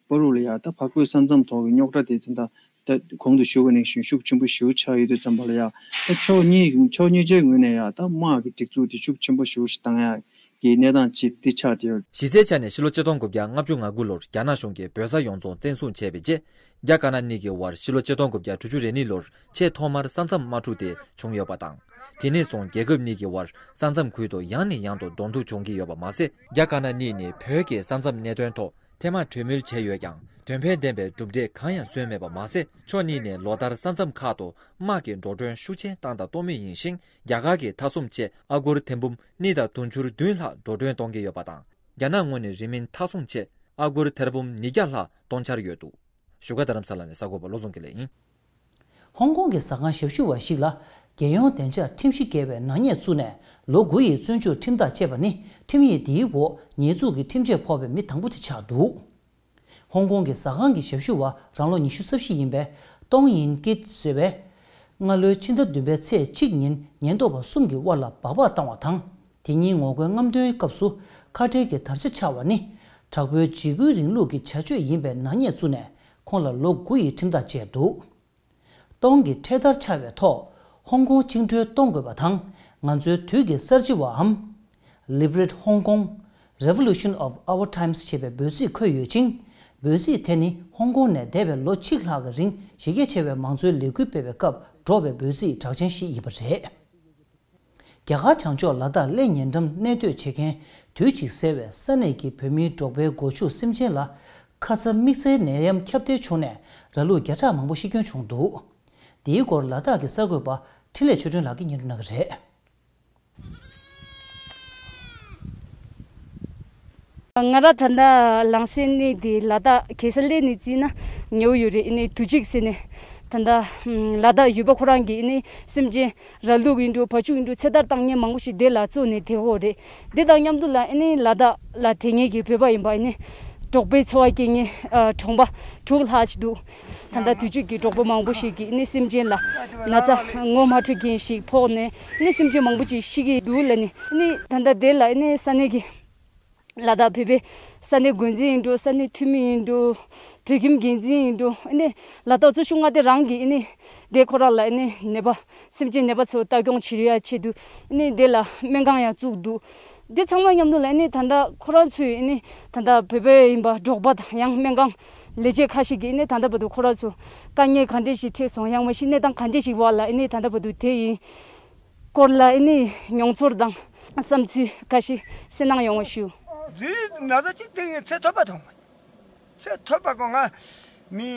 བར་དུ་ལ་ཡ་ད་བར་སྐོར་ས་མཚམས་ཐོག་གི་རྙོག་དྲ་དེ་ད་ལྟ་ད་གོང་དུ་ཞུས་པ་ནང་བཞིན་ཤུགས་ཆེན་པོ་ཞེ་པོ་ཆགས་ཡོད་དུས་ཙམ་པ་ལ་ཡ། ད་ཕྱོགས་གཉིས་ཕྱོགས་གཉིས་ཆའི་ངོས་ནས་ཡ་ད་དམག་གི་སྒྲིག་འཛུགས་དེ་ཤུགས་ཆེན་པོ་ཞེ་པོ་ཞིག་བཏང་ཡ་གི་གནས་སྟངས་ཅིག་འདི་ཆགས་བསྡད་ཡོད། གཞི་རྩའི་ཆ་ནས་ཕྱི་ལོ་ཆིག་སྟོང་དགུ་བརྒྱ་ལྔ་བཅུ་ང་དགུ་ལོར་རྒྱ་ནག་གཞུང་གིས་བོད་ས་ཡོངས་རྫོགས་བཙན་བཟུང་བྱས་པའི་རྗེས། རྒྱ་དཀར་ནག་གཉིས་ཀྱི་དབར་ཕྱི་ལོ་ཆིག་སྟོང་དགུ་བརྒྱ་དྲུག་ཅུ་རེ་གཉིས་ལོར་ཆེས་ཐོག་མར་ས་མཚམས་དམག་འཁྲུག་དེ་བྱུང་ཡོད་པ་དང་། དེ་ནས་བཟུང་རྒྱལ་ཁབ་གཉིས་ཀྱི་དབར་ས་མཚམས་ཁུལ་དུ་ཡང་ནས་ཡང་དུ་གདོང་ཐུག་བྱུང་གི་ཡོད་པ་མ་ཟད། རྒྱ་དཀར་ནག་གཉིས་ནི་བོད་ཀྱི་ས་མཚམས་གནད་དོན་ཐོག་ཐེངས་མང་གྲོས་མོལ་བྱས་ཡོད་ཀྱང་། དོན་ཕན་ལྡན་པའི་གྲུབ་འབྲས་གང་ཡང་སོན་མེད་པ་མ་ཟད། ཕྱོགས་གཉིས་ནས་ལོ་ལྟར་ས་མཚམས་ཁག་ཏུ་དམག་གི་འགྲོ་གྲོན་ཤུགས་ཆེན་བཏང་དང་གཏོང་མུས་ཡིན་ཞིང་། རྒྱ་གར་གྱི་མཐའ་སྲུང་ཆེད་ཨ་སྒོར་ཐེར་འབུམ་གཉིས་དང་དུང་ཕྱུར་བདུན་ལྷག་འགྲོ་གྲོན་གཏོང་གི་ཡོད་པ་དང་། རྒྱ་ནག་ངོས་ནས་རིན་མིན་མཐའ་སྲུང་ཆེད་ཨ་སྒོར་ཐེར་འབུམ་ཉིས་བརྒྱ་ལྷག་གཏོང་འཆར་ཡོད་འདུག་བཞུགས་སྒར་རྡ་རམ་ས་ལ་ནས་གསར་འགོད་པ་བློ་བཟང་དགེ་ལེགས་ཡིན། ཧོང་ཀོང་གི་ཟ་ཁང་ཞབས་ཞུ་བ་ཞིག་ལ་རྒྱལ་ཡོངས་བདེ་འཇགས་ཁྲིམས་གཞི་འགལ་བའི་ནག་ཉེས་བཙུགས་ནས་ལོ་དགུ་ཡི་བཙོན་འཇུག་ཁྲིམས་ཐག་བཅད་པ་ནི། ཁྲིམས་ཡིག་འདིའི་འོག་ཉེས་འཛུགས་ཀྱི་ཁྲིམས་ཆད་ཕོག་པའི་མི་དང་པོ་དེ་ཆགས་འདུག་ཧོང་ཀོང་གི་ཟ་ཁང་གི་ཞབས་ཞུ་བ་རང་ལོ་ཉི་ཤུ་རྩ་བཞི་ཡིན་པའི་ཏོང་ཡིན་ཀིད་ཟེར་བས། སྔ་ལོའི་ཕྱི་ཟླ་བདུན་པའི་ཚེས་གཅིག་ཉིན་ཉེན་རྟོག་པ་གསུམ་གྱི་དབར་ལ་སྦག་སྦག་བཏང་བ་དང་། དེ་གཉིས་ངོ་རྒོལ་རྔམ་སྟོན་སྐབས་སུ་ཁ་བྲལ་གྱི་དར་ཆ་འཕྱར་བ་ནི། དྲག་པོའི་འཇིགས་སྐུལ་རིང་ལུགས་ཀྱི་བྱ་སྤྱོད་ཡིན་པའི་ནག་ཉེས་བཙུགས་ནས་ཁོང་ལ་ལོ་དགུ་ཡི་ཁྲིམས་ཐག་བཅད་འདུག་ཏོང་གིས་འཕྲེད་དར་འཕྱར་བའི་ཐོག་ཧོང་ཀོང་བཅིངས་འགྲོལ་གཏོང་དགོས་པ་དང་། ང་ཚོའི་དུས་ཀྱི་གསར་བརྗེ་བའམ། Liberate Hong Kong, Revolution of Our Times ཞེས་པའི་འབོད་ཚིག་འཁོད་ཡོད་ཅིང་། འབོད་ཚིག་དེ་ནི་ཧོང་ཀོང་ནས་འདས་པའི་ལོ་གཅིག་ལྷག་གི་རིང་གཞི་རྒྱ་ཆེ་བའི་མང་གཙོའི་ལས་འགུལ་སྤེལ་བའི་སྐབས་སྒྲོག་པའི་འབོད་ཚིག་གྲགས་ཅན་ཞིག་ཡིན་པ་རེད། རྒྱ་གར་བྱང་ཕྱོགས་ལ་དྭགས་ཀླད་ཉེ་འགྲམ་གནས་སྡོད་བྱེད་མཁན་དུས་གཅིག་ཟེར་བའི་ས་གནས་ཀྱི་བོད་མིའི་འབྲོག་པའི་སྒོ་ཕྱུགས་སེམས་ཅན་ལ་ཁ་ཚ་མིག་ཚའི་ནད་ཡམས་ཁྱབ་གདལ་བྱུང་ནས་ར་ལུག་བརྒྱ་ཕྲག་མང་པོ་ཤི་སྐྱོན་བྱུང་འདུག་འདིའི་སྐོར་ལ་དྭགས་ཀྱི་གསར་འགོད་པ་འཕྲིན་ལས་ཆོས་སྒྲོན་ལགས་ཀྱིས་སྙན་སྒྲོན་གནང་གི་རེད། ང་རང་ད་ལྟ་ལངས་སའི་གནས་དེ་ལ་དྭགས་གེ་སར་ཀླད་ནས་བརྩིས་ན་ཉེ་བོ་ཡོད་རེད། ཨ་ནི་དུས་གཅིག་ཟེར་ནས་ད་ལྟ་ལ་དྭགས་ཡུལ་པ་ཁོ་རང་གི་ཨ་ནི་སེམས་ཅན་ར་ལུག་ཡིན་འགྲོ་བ་ཕྱུགས་ཡིན་འགྲོ་ཚེ་ཐར་བཏང་མཁན་མང་པོ་ཞིག་དེ་ལ་བཙོངས་ནས་བསྡད་ཡོད་རེད། དེ་དང་མཉམ་དུ་ལ་ཨ་ནི་ལ་དྭགས་ལ་བསྡད་མཁན་གྱི་བོད་པ་ཡིན་པ་ཨ་ནི་འབྲོག་པའི་འཚོ་བ་སྐྱེལ་མཁན་གྲོང་པ་དྲུག་ལྷག་ཅིག་འདུག་ད་ལྟ་དུས་ཚོད་ཀྱི་འབྲོག་པ་མང་པོ་ཞིག་གིས་ནི་སེམས་ཅན་ལ་ན་ཚ་ངོ་མ་འཕྲོད་མཁན་ཞིག་ཕོག་ནས་ནི་སེམས་ཅན་མང་པོ་ཅིག་ཤི་གི་འདུག་ལབ་ནས་ནི་ད་ལྟ་དེ་ལ་ནི་ས་གནས་ཀྱི་ ལ་དྭགས་བོད་པའི་ས་གནས་འགོ་འཛིན་ཡིན་འགྲོ། ས་གནས་འཐུས་མི་ཡིན་འགྲོ། བོད་ཁྱིམ་འགན་འཛིན་ཡིན་འགྲོ། ཨ་ནི་ལ་དྭགས་གཙོ་བཞུགས་མངའ་སྡེ་རང་གི་ཨ་ནི་དེ་ཁོ་རང་ལ་ཨ་ནི་ནད་པ་སེམས་ཅན་ནད་པ་ཚོ་ལྟ་སྐྱོང་བྱེད་ཡ་ཆེད་དུ་ཨ་ནི་དེ་ལ་སྨན་ཁང་ཡང་བཙུགས་འདུག་འདི་ཚང་མ་མཉམ་དུ་ལ་ཨ་ནི་ད་ལྟ་ཁོ་རང་ཚོའི་ཨ་ནི་ད་ལྟ་བོད་པ་ཡིན་པ་འབྲོག་པ་དང་ཡང་སྨན་ཁང་ལས་བྱེད་ཁ་ཤས་ཀྱིས་ཨ་ནི་ད་ལྟ་བར་དུ་ཁོ་རང་ཚོ་དཀའ་ངལ་ག་འདྲས་ཤིག་འཕྲད་སོང་ཡང་མ་གཞི་གནས་སྟངས་ག་འདྲས་ཤིག་བར་ལ་ཨ་ནི་ད་ལྟ་བར་དུ་དེ་ཡིན། སྐོར་ལ་ཨ་ནི་མྱོང་ཚོར་དང་བསམ་ཚུལ་ཁ་ཤས་གསན་གནང་ཡོང་བ་ཞུ། འདི་ན་ཚ་གཅིག་སྟེང་ནས་ཚེ་ཐོབ་པ་མཐོང་མ། ཚེ་ཐོབ་པ་ཀོ་ང་མི་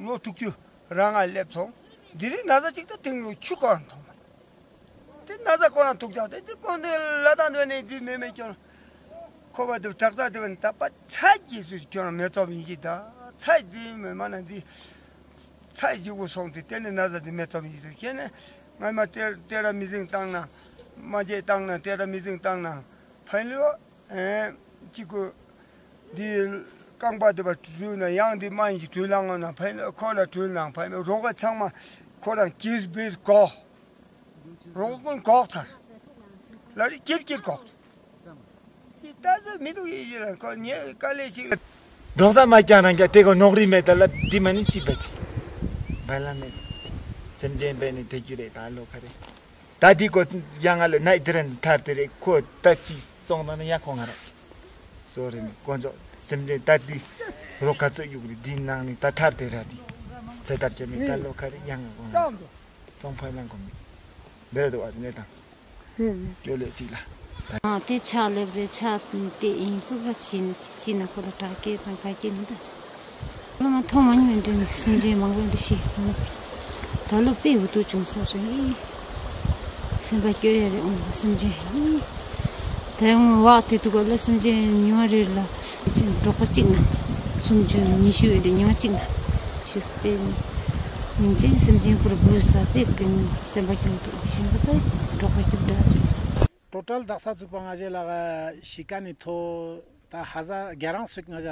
ལོ་དྲུག་ཅུ་རང་ང་སླེབས་སོང་། འདི་རིང་ན་ཚ་གཅིག་ད་སྟེང་ནས་ཆུ་ཀོ་རང་མཐོང་མ། དེ་ན་ཚ་ཀོ་རང་ཐུག་ཅག་དེ་དེ་ཀོ་འདི་ལ་དང་འདོད་ནས་འདི་མེད་མེད་ཀྱང་ཁོ་པ་དེ་བྲག་རྩ་དེ་བ་ནི་ད་པ་ཚ་རྗེས་སུ་ཁྱོད་རང་མེ་ཚོགས་ཡིན་གྱི་ད་ཚ་འདི་མེད་མ་ན་འདི། ཚ་ཡི་འཇིགས་པོ་སོང་སྟེ་དེ་ནས་ན་ཚ་དེ་མེད་ཙམ་ཡིན་ཟེར་བྱས་ནས་སྔ་མ་སྤྲེལ་སྤྲེལ་ར་མི་ཟིང་བཏང་ན་མ་འཇལ་བཏང་ན་སྤྲེལ་ར་མི་ཟིང་བཏང་ན་ཕན་ལོ། ཨེ་གཅིག་གུ་འདི་རྐང་པ་དེ་བ་བྲུལ་ན་ཡང་འདི་མ་ཡིན་ཞིག་བྲུལ་ལང་ན་ཕན་ལོ། ཁོ་ལ་བྲུལ་ན་ཕན་ལོ། རོགས་པ་ཚང་མ་ཁོ་རང་གིར་བེར་གོག་རོགས་ཀུན་གོག་ཚར། ལ་རི་ཀིར་ཀིར་གོག་ཅི་ལྟ་ཚོད་མི་འདུག་ཡིན་ཡིན་ལ་ཁོ་ཉེ་དཀའ་ལས་ཤིག་ལ། འབྲོག་ས་མ་རྐྱང་རང་རྐྱང་དེ་གོ་ནོག་རི་མེད་ད་ལ་འདི་མ་ནི་ཅི་བ་ཅི། བ་ལ་མེད། སེམས་ཅན་བས་ནི་དེ་རྒྱུ་རེད་ད་ལོ་ཁ་རེད། ད་འདི་གོ་ཡང་ང་ལ་ནའི་དེ་རན་ཐར་དེ་རེད་ཁོ་ད་ཅི་བཙོང་ད་ནི་ཡང་ཁོ་ང་ར། སོ་རེད་ནི་དཀོན་མཆོག་སེམས་ཅན་ད་འདི་རོ་ཁ་ཚོད་གཡུག་རེད་འདི་ནང་ནི་ད་ཐར་དེ་ར་འདི། ཚེ་ཐར་ཁྱེད་མེད་ད་ལོ་ཁ་རེད་ཡང་ང་ཁོ་ང་ར། གཙང་ཕ་ལང་གོ་མི། འདིར་དུ་བ་ནས་དང་། ཅོ་ལེ་ཅིག་ལ། ཨ་དེ་ཕྱག་ལེབ་རེ་ཕྱག་དེ་ཡིན་ཕུག་ར་ཅི་ནི་ཅི་ན་ཁོ་ལ་དྲག་སྐད་དང་ག་སྐད་མི་འདྲ་ཞིག་ལ་མ་ཐོག་མ་ཉོན་འདྲ་ནི་སེམས་ཅན་མང་པོ་འདྲ་ཞིག་ད་ལོ་དཔེ་འུ་ཐུག་བྱུང་ས་ཞོ་ཡིན། སེམས་པ་སྐྱོ་ཡ་རེ་ཨོང་སེམས་ཅན་ཡིན། ད་ཡང་བག་དེ་དུ་ག་ལ་སེམས་ཅན་ཉི་མ་རེ་ལ་འབྲོག་པ་གཅིག་ན་སུམ་ཅུ་ཉི་ཤུ་ཡོད་དེ་ཉི་མ་གཅིག་ན་ཞེས་སུ་དཔེ་ནི་ཉིན་ཅན་སེམས་ཅན་ཁུར་བུས་ས་དཔེ་ཀུན་སེམས་པ་སྐྱོ་དུ་ཞིང་གི་ད་འབྲོག་པ་སྐྱོ་འདྲ་ཅིག་ཊོ་ཊལ་དག་ས་ཚུགས་པ་ང་ཞེ་ལ་གཞིས་ཀ་ནི་ཐོ་ད་ཧ་ཟ་རྒྱ་རང་སུག་ང་ཞ་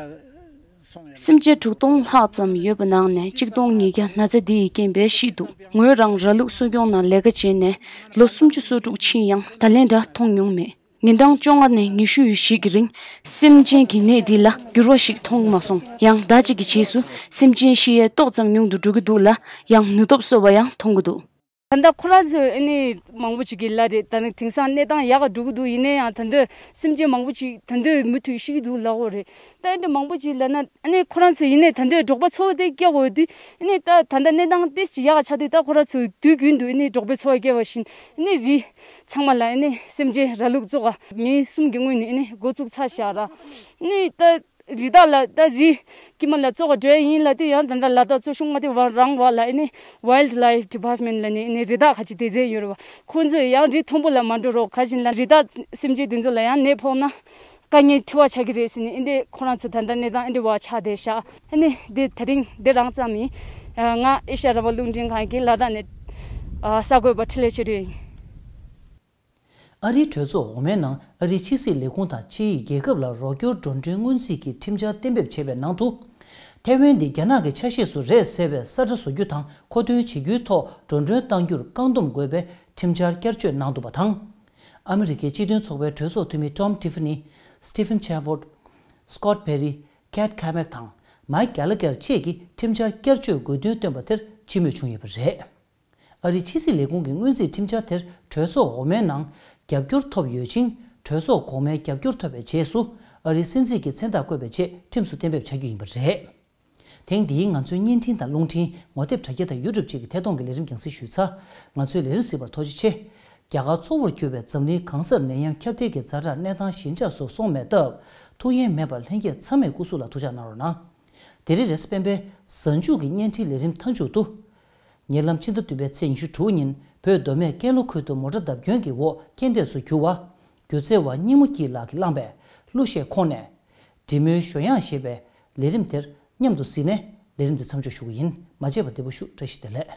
སོང་ཡ། སེམས་ཅན་དྲུག་སྟོང་ལྷག་ཙམ་ཡོད་པ་ནང་ནས་གཅིག་སྟོང་ཉིས་བརྒྱ་ན་ཚ་འདི་ཡི་རྐྱེན་པས་ཤི་འདུག་ངོས་རང་ར་ལུག་གསོ་སྐྱོང་ནང་ལས་ཀ་བྱས་ནས་ལོ་སུམ་ཅུ་སོ་དྲུག་ཕྱིན་ཡང་ད་ལན་འདྲ་མཐོང་མྱོང་མེད། ཉིན་གྲངས་བཅོ་ལྔ་ནས་ཉི་ཤུ་ཞིག་གི་རིང་སེམས་ཅན་གྱི་ནད་འདི་ལ་འགྱུར་བ་ཞིག་མཐོང་མ་སོང་ཡང་ཟླ་གཅིག་གི་རྗེས་སུ་སེམས་ཅན་ཤི་ཡས་ཏོག་ཙམ་ཉུང་དུ་འགྲོ་གི་འདུག་ལ་ཡང་ནུས་སྟོབས་གསོ་བ་ཡང་མཐོང་གི་འདུག་ད་ལྟ་ཁོ་རང་ཚོས་ཨ་ནི་མང་པོ་ཅིག་གིས་ལབ་རེད། ད་ནི་དེང་སང་གནས་སྟངས་ཡག་ག་འགྲོ་གི་འདུག་ཡིན་ན་ཡང་ད་འདོད་སེམས་ཅན་མང་པོ་ཅིག་ད་འདོད་མུ་མཐུད་ཤི་གི་འདུག་ལབ་ཀྱི་ཡོད་རེད། ད་ཨ་ནི་མང་པོ་ཅིག་ལབ་ན་ཨ་ནི་ཁོ་རང་ཚོ་ཡིན་ནའི་ད་འདོད་འབྲོག་པ་ཚོ་དེ་སྐྱེ་དགོས་དུས་ཨ་ནི་ད་ད་ལྟ་གནས་སྟངས་ཏོག་ཙམ་ཡག་ག་ཆགས་དུས་ད་ཁོ་རང་ཚོ་དུས་རྒྱུན་དུ་ཨ་ནི་འབྲོག་པའི་འཚོ་བ་སྐྱེལ་བ་བཞིན་ཨ་ནི་རི་ཚང་མ་ལ་ཨ་ནི་སེམས་ཅན་ར་ལུག་བཙོ་ག་ཉིན་གསུམ་གྱི་སྔོན་ནས་ཨ་ནི་འགོ་བཙུགས་ཚར་བཞག་ར་ཨ་ནི་ད། རི་དྭགས་ལ་ད་རི་དཀྱིལ་མ་ལ་བཙོག་ག་འགྲོ་ཡ་ཡིན་ལབ་དུས་ཡང་ད་ལྟ་ལ་དྭགས་གཙོ་བཞུགས་མངའ་སྡེ་བ་རང་བ་ལ་ཨ་ནི་Wildlife Department ལ་ནི་ཨ་ནི་རི་དྭགས་ཁ་ཅིག་སྡེ་ཚན་ཡོད་རེད་བ། ཁོང་ཚོས་ཡང་རི་མཐོན་པོ་ལ་མ་འགྲོ་རོགས་ག་བཞིན་ལ་རི་དྭགས་སེམས་ཅན་དེ་ཚོ་ལ་ཡང་ནད་ཕོག་ན་དཀའ་ངལ་འཐུས་པ་ཆགས་ཀྱི་རེད་ཟེར་ནས་ཨ་ནི་ཁོ་རང་ཚོ་ད་ལྟ་གནས་སྟངས་ཨ་ནི་བ་ཆགས་བསྡད་ཤག་ཨ་ནི་འདི་དེ་རིང་འདི་རང་ཙམ་ཡིན། ང་ཨེ་ཤ་ཡ་རང་དབང་རླུང་འཕྲིན་ཁང་གི་ལ་དྭགས་ནས་གསར་འགོད་པ་འཕྲིན་ལས་ཆོས་སྒྲོན་ཡིན། ཨ་རིའི་གྲོས་ཚོགས་འོག་མའི་ནང་ཨ་རིའི་ཕྱི་སྲིད་ལས་ཁུངས་དང་ཕྱི་ཡི་རྒྱལ་ཁབ་ལ་རོགས་སྐྱོར་འགྲོ་གྲོན་སྔོན་རྩིས་ཀྱི་ཁྲིམས་འཆར་གཏན་འབེབས་བྱས་པའི་ནང་དུ། ཐའེ་ཝན་འདི་རྒྱ་ནག་གི་ཆ་ཤས་སུ་རེད་ཟེར་བའི་ས་ཁྲ་བཟོ་རྒྱུ་དང་མཁོ་འདོན་བྱེད་རྒྱུའི་ཐོག་འགྲོ་གྲོན་གཏང་རྒྱུར་བཀག་སྡོམ་དགོས་པའི་ཁྲིམས་འཆར་བསྐྱར་བཅོས་གནང་འདུག་པ་དང་། ཨ་མི་རི་ཀའི་སྤྱི་མཐུན་ཚོགས་པའི་གྲོས་ཚོགས་འཐུས་མི་Tom Tiffany། Stephen Chabot། Scott Perry། Kat Cammack་དང་Mike Gallagher་བཅས་ཀྱིས་ཁྲིམས་འཆར་བསྐྱར་བཅོས་དགོས་འདུན་བཏོན་པ་དེར་སྤྱི་མོས་བྱུང་ཡོད་པ་རེད། ཨ་རིའི་ཕྱི་སྲིད་ལས་ཁུངས་ཀྱི་སྔོན་རྩིས་ཁྲིམས་འཆར་དེར་གྲོས་ཚོགས་འོག་མའི་ནང་རྒྱབ་སྐྱོར་ཐོབ་ཡོད་ཅིང་། གྲོས་ཚོགས་གོང་མའི་རྒྱབ་སྐྱོར་ཐོབ་པའི་རྗེས་སུ། ཨ་རིའི་སྲིད་འཛིན་གྱི་མཚན་རྟགས་བཀོད་པའི་ཆེད་ཁྲིམས་སུ་གཏན་འབེབས་བྱ་རྒྱུ་ཡིན་པ་རེད། ཐེངས་འདིའི་ང་ཚོའི་བརྙན་འཕྲིན་དང་རླུང་འཕྲིན་ངོ་དེབ་དྲ་རྒྱ་དང་YouTube་བཅས་ཀྱི་ཐད་གཏོང་གི་ལས་རིམ་རྒྱང་སྲིང་ཞུས་ཚར། ང་ཚོའི་ལས་རིམ་གཟིགས་པར་ཐུགས་རྗེ་ཆེ། རྒྱ་གར་གཙོ་བོར་གྱུར་པའི་འཛམ་གླིང་གང་སར་ནད་ཡམས་ཁྱབ་གདལ་གྱི་ཛ་དྲག་གནས་སྟངས་ཞི་འཇགས་སུ་སོང་མེད་སྟབས། ཐུགས་ཡེངས་མེད་པར་ལྷན་རྒྱས་ཚང་མས་སྐུ་གཟུགས་ལ་ཐུགས་ཅག་གནང་རོགས་གནང་། དེ་རིང་རེས་གཟའ་སྤེན་པའི་གཟའ་མཇུག་གི་བརྙན་འཕྲིན་ལས་རིམ་མཐའ་མཇུག་ཏུ། ཉེ་ལམ་ཕྱི་ཟླ་བདུན་པའི་ཚེས་ཉི་ཤུ་དྲུག་ཉིན་བོད་མདོ་སྨད་ཀན་ལྷོ་ཁུལ་དུ་མོ་ཊ་བརྡབ་སྐྱོན་གྱི་འོག་རྐྱེན་འདས་སུ་གྱུར་བ། སྒྱུ་རྩལ་བ་སྙིང་མོ་སྐྱིད་ལགས་ཀྱིས་བླངས་པའི་གླུ་གཞས་ཁོངས་ནས། འབྲི་མོའི་ཞོ་དབྱངས་ཞེས་པའི་ལས་རིམ་དེར་མཉམ་དུ་གཟིགས་ནས་ལས་རིམ་འདི་མཚམས་འཇོག་ཞུ་གི་ཡིན། མ་མཇལ་བར་བདེ་པོ་བཞུགས། བཀྲ་ཤིས་བདེ་ལེགས།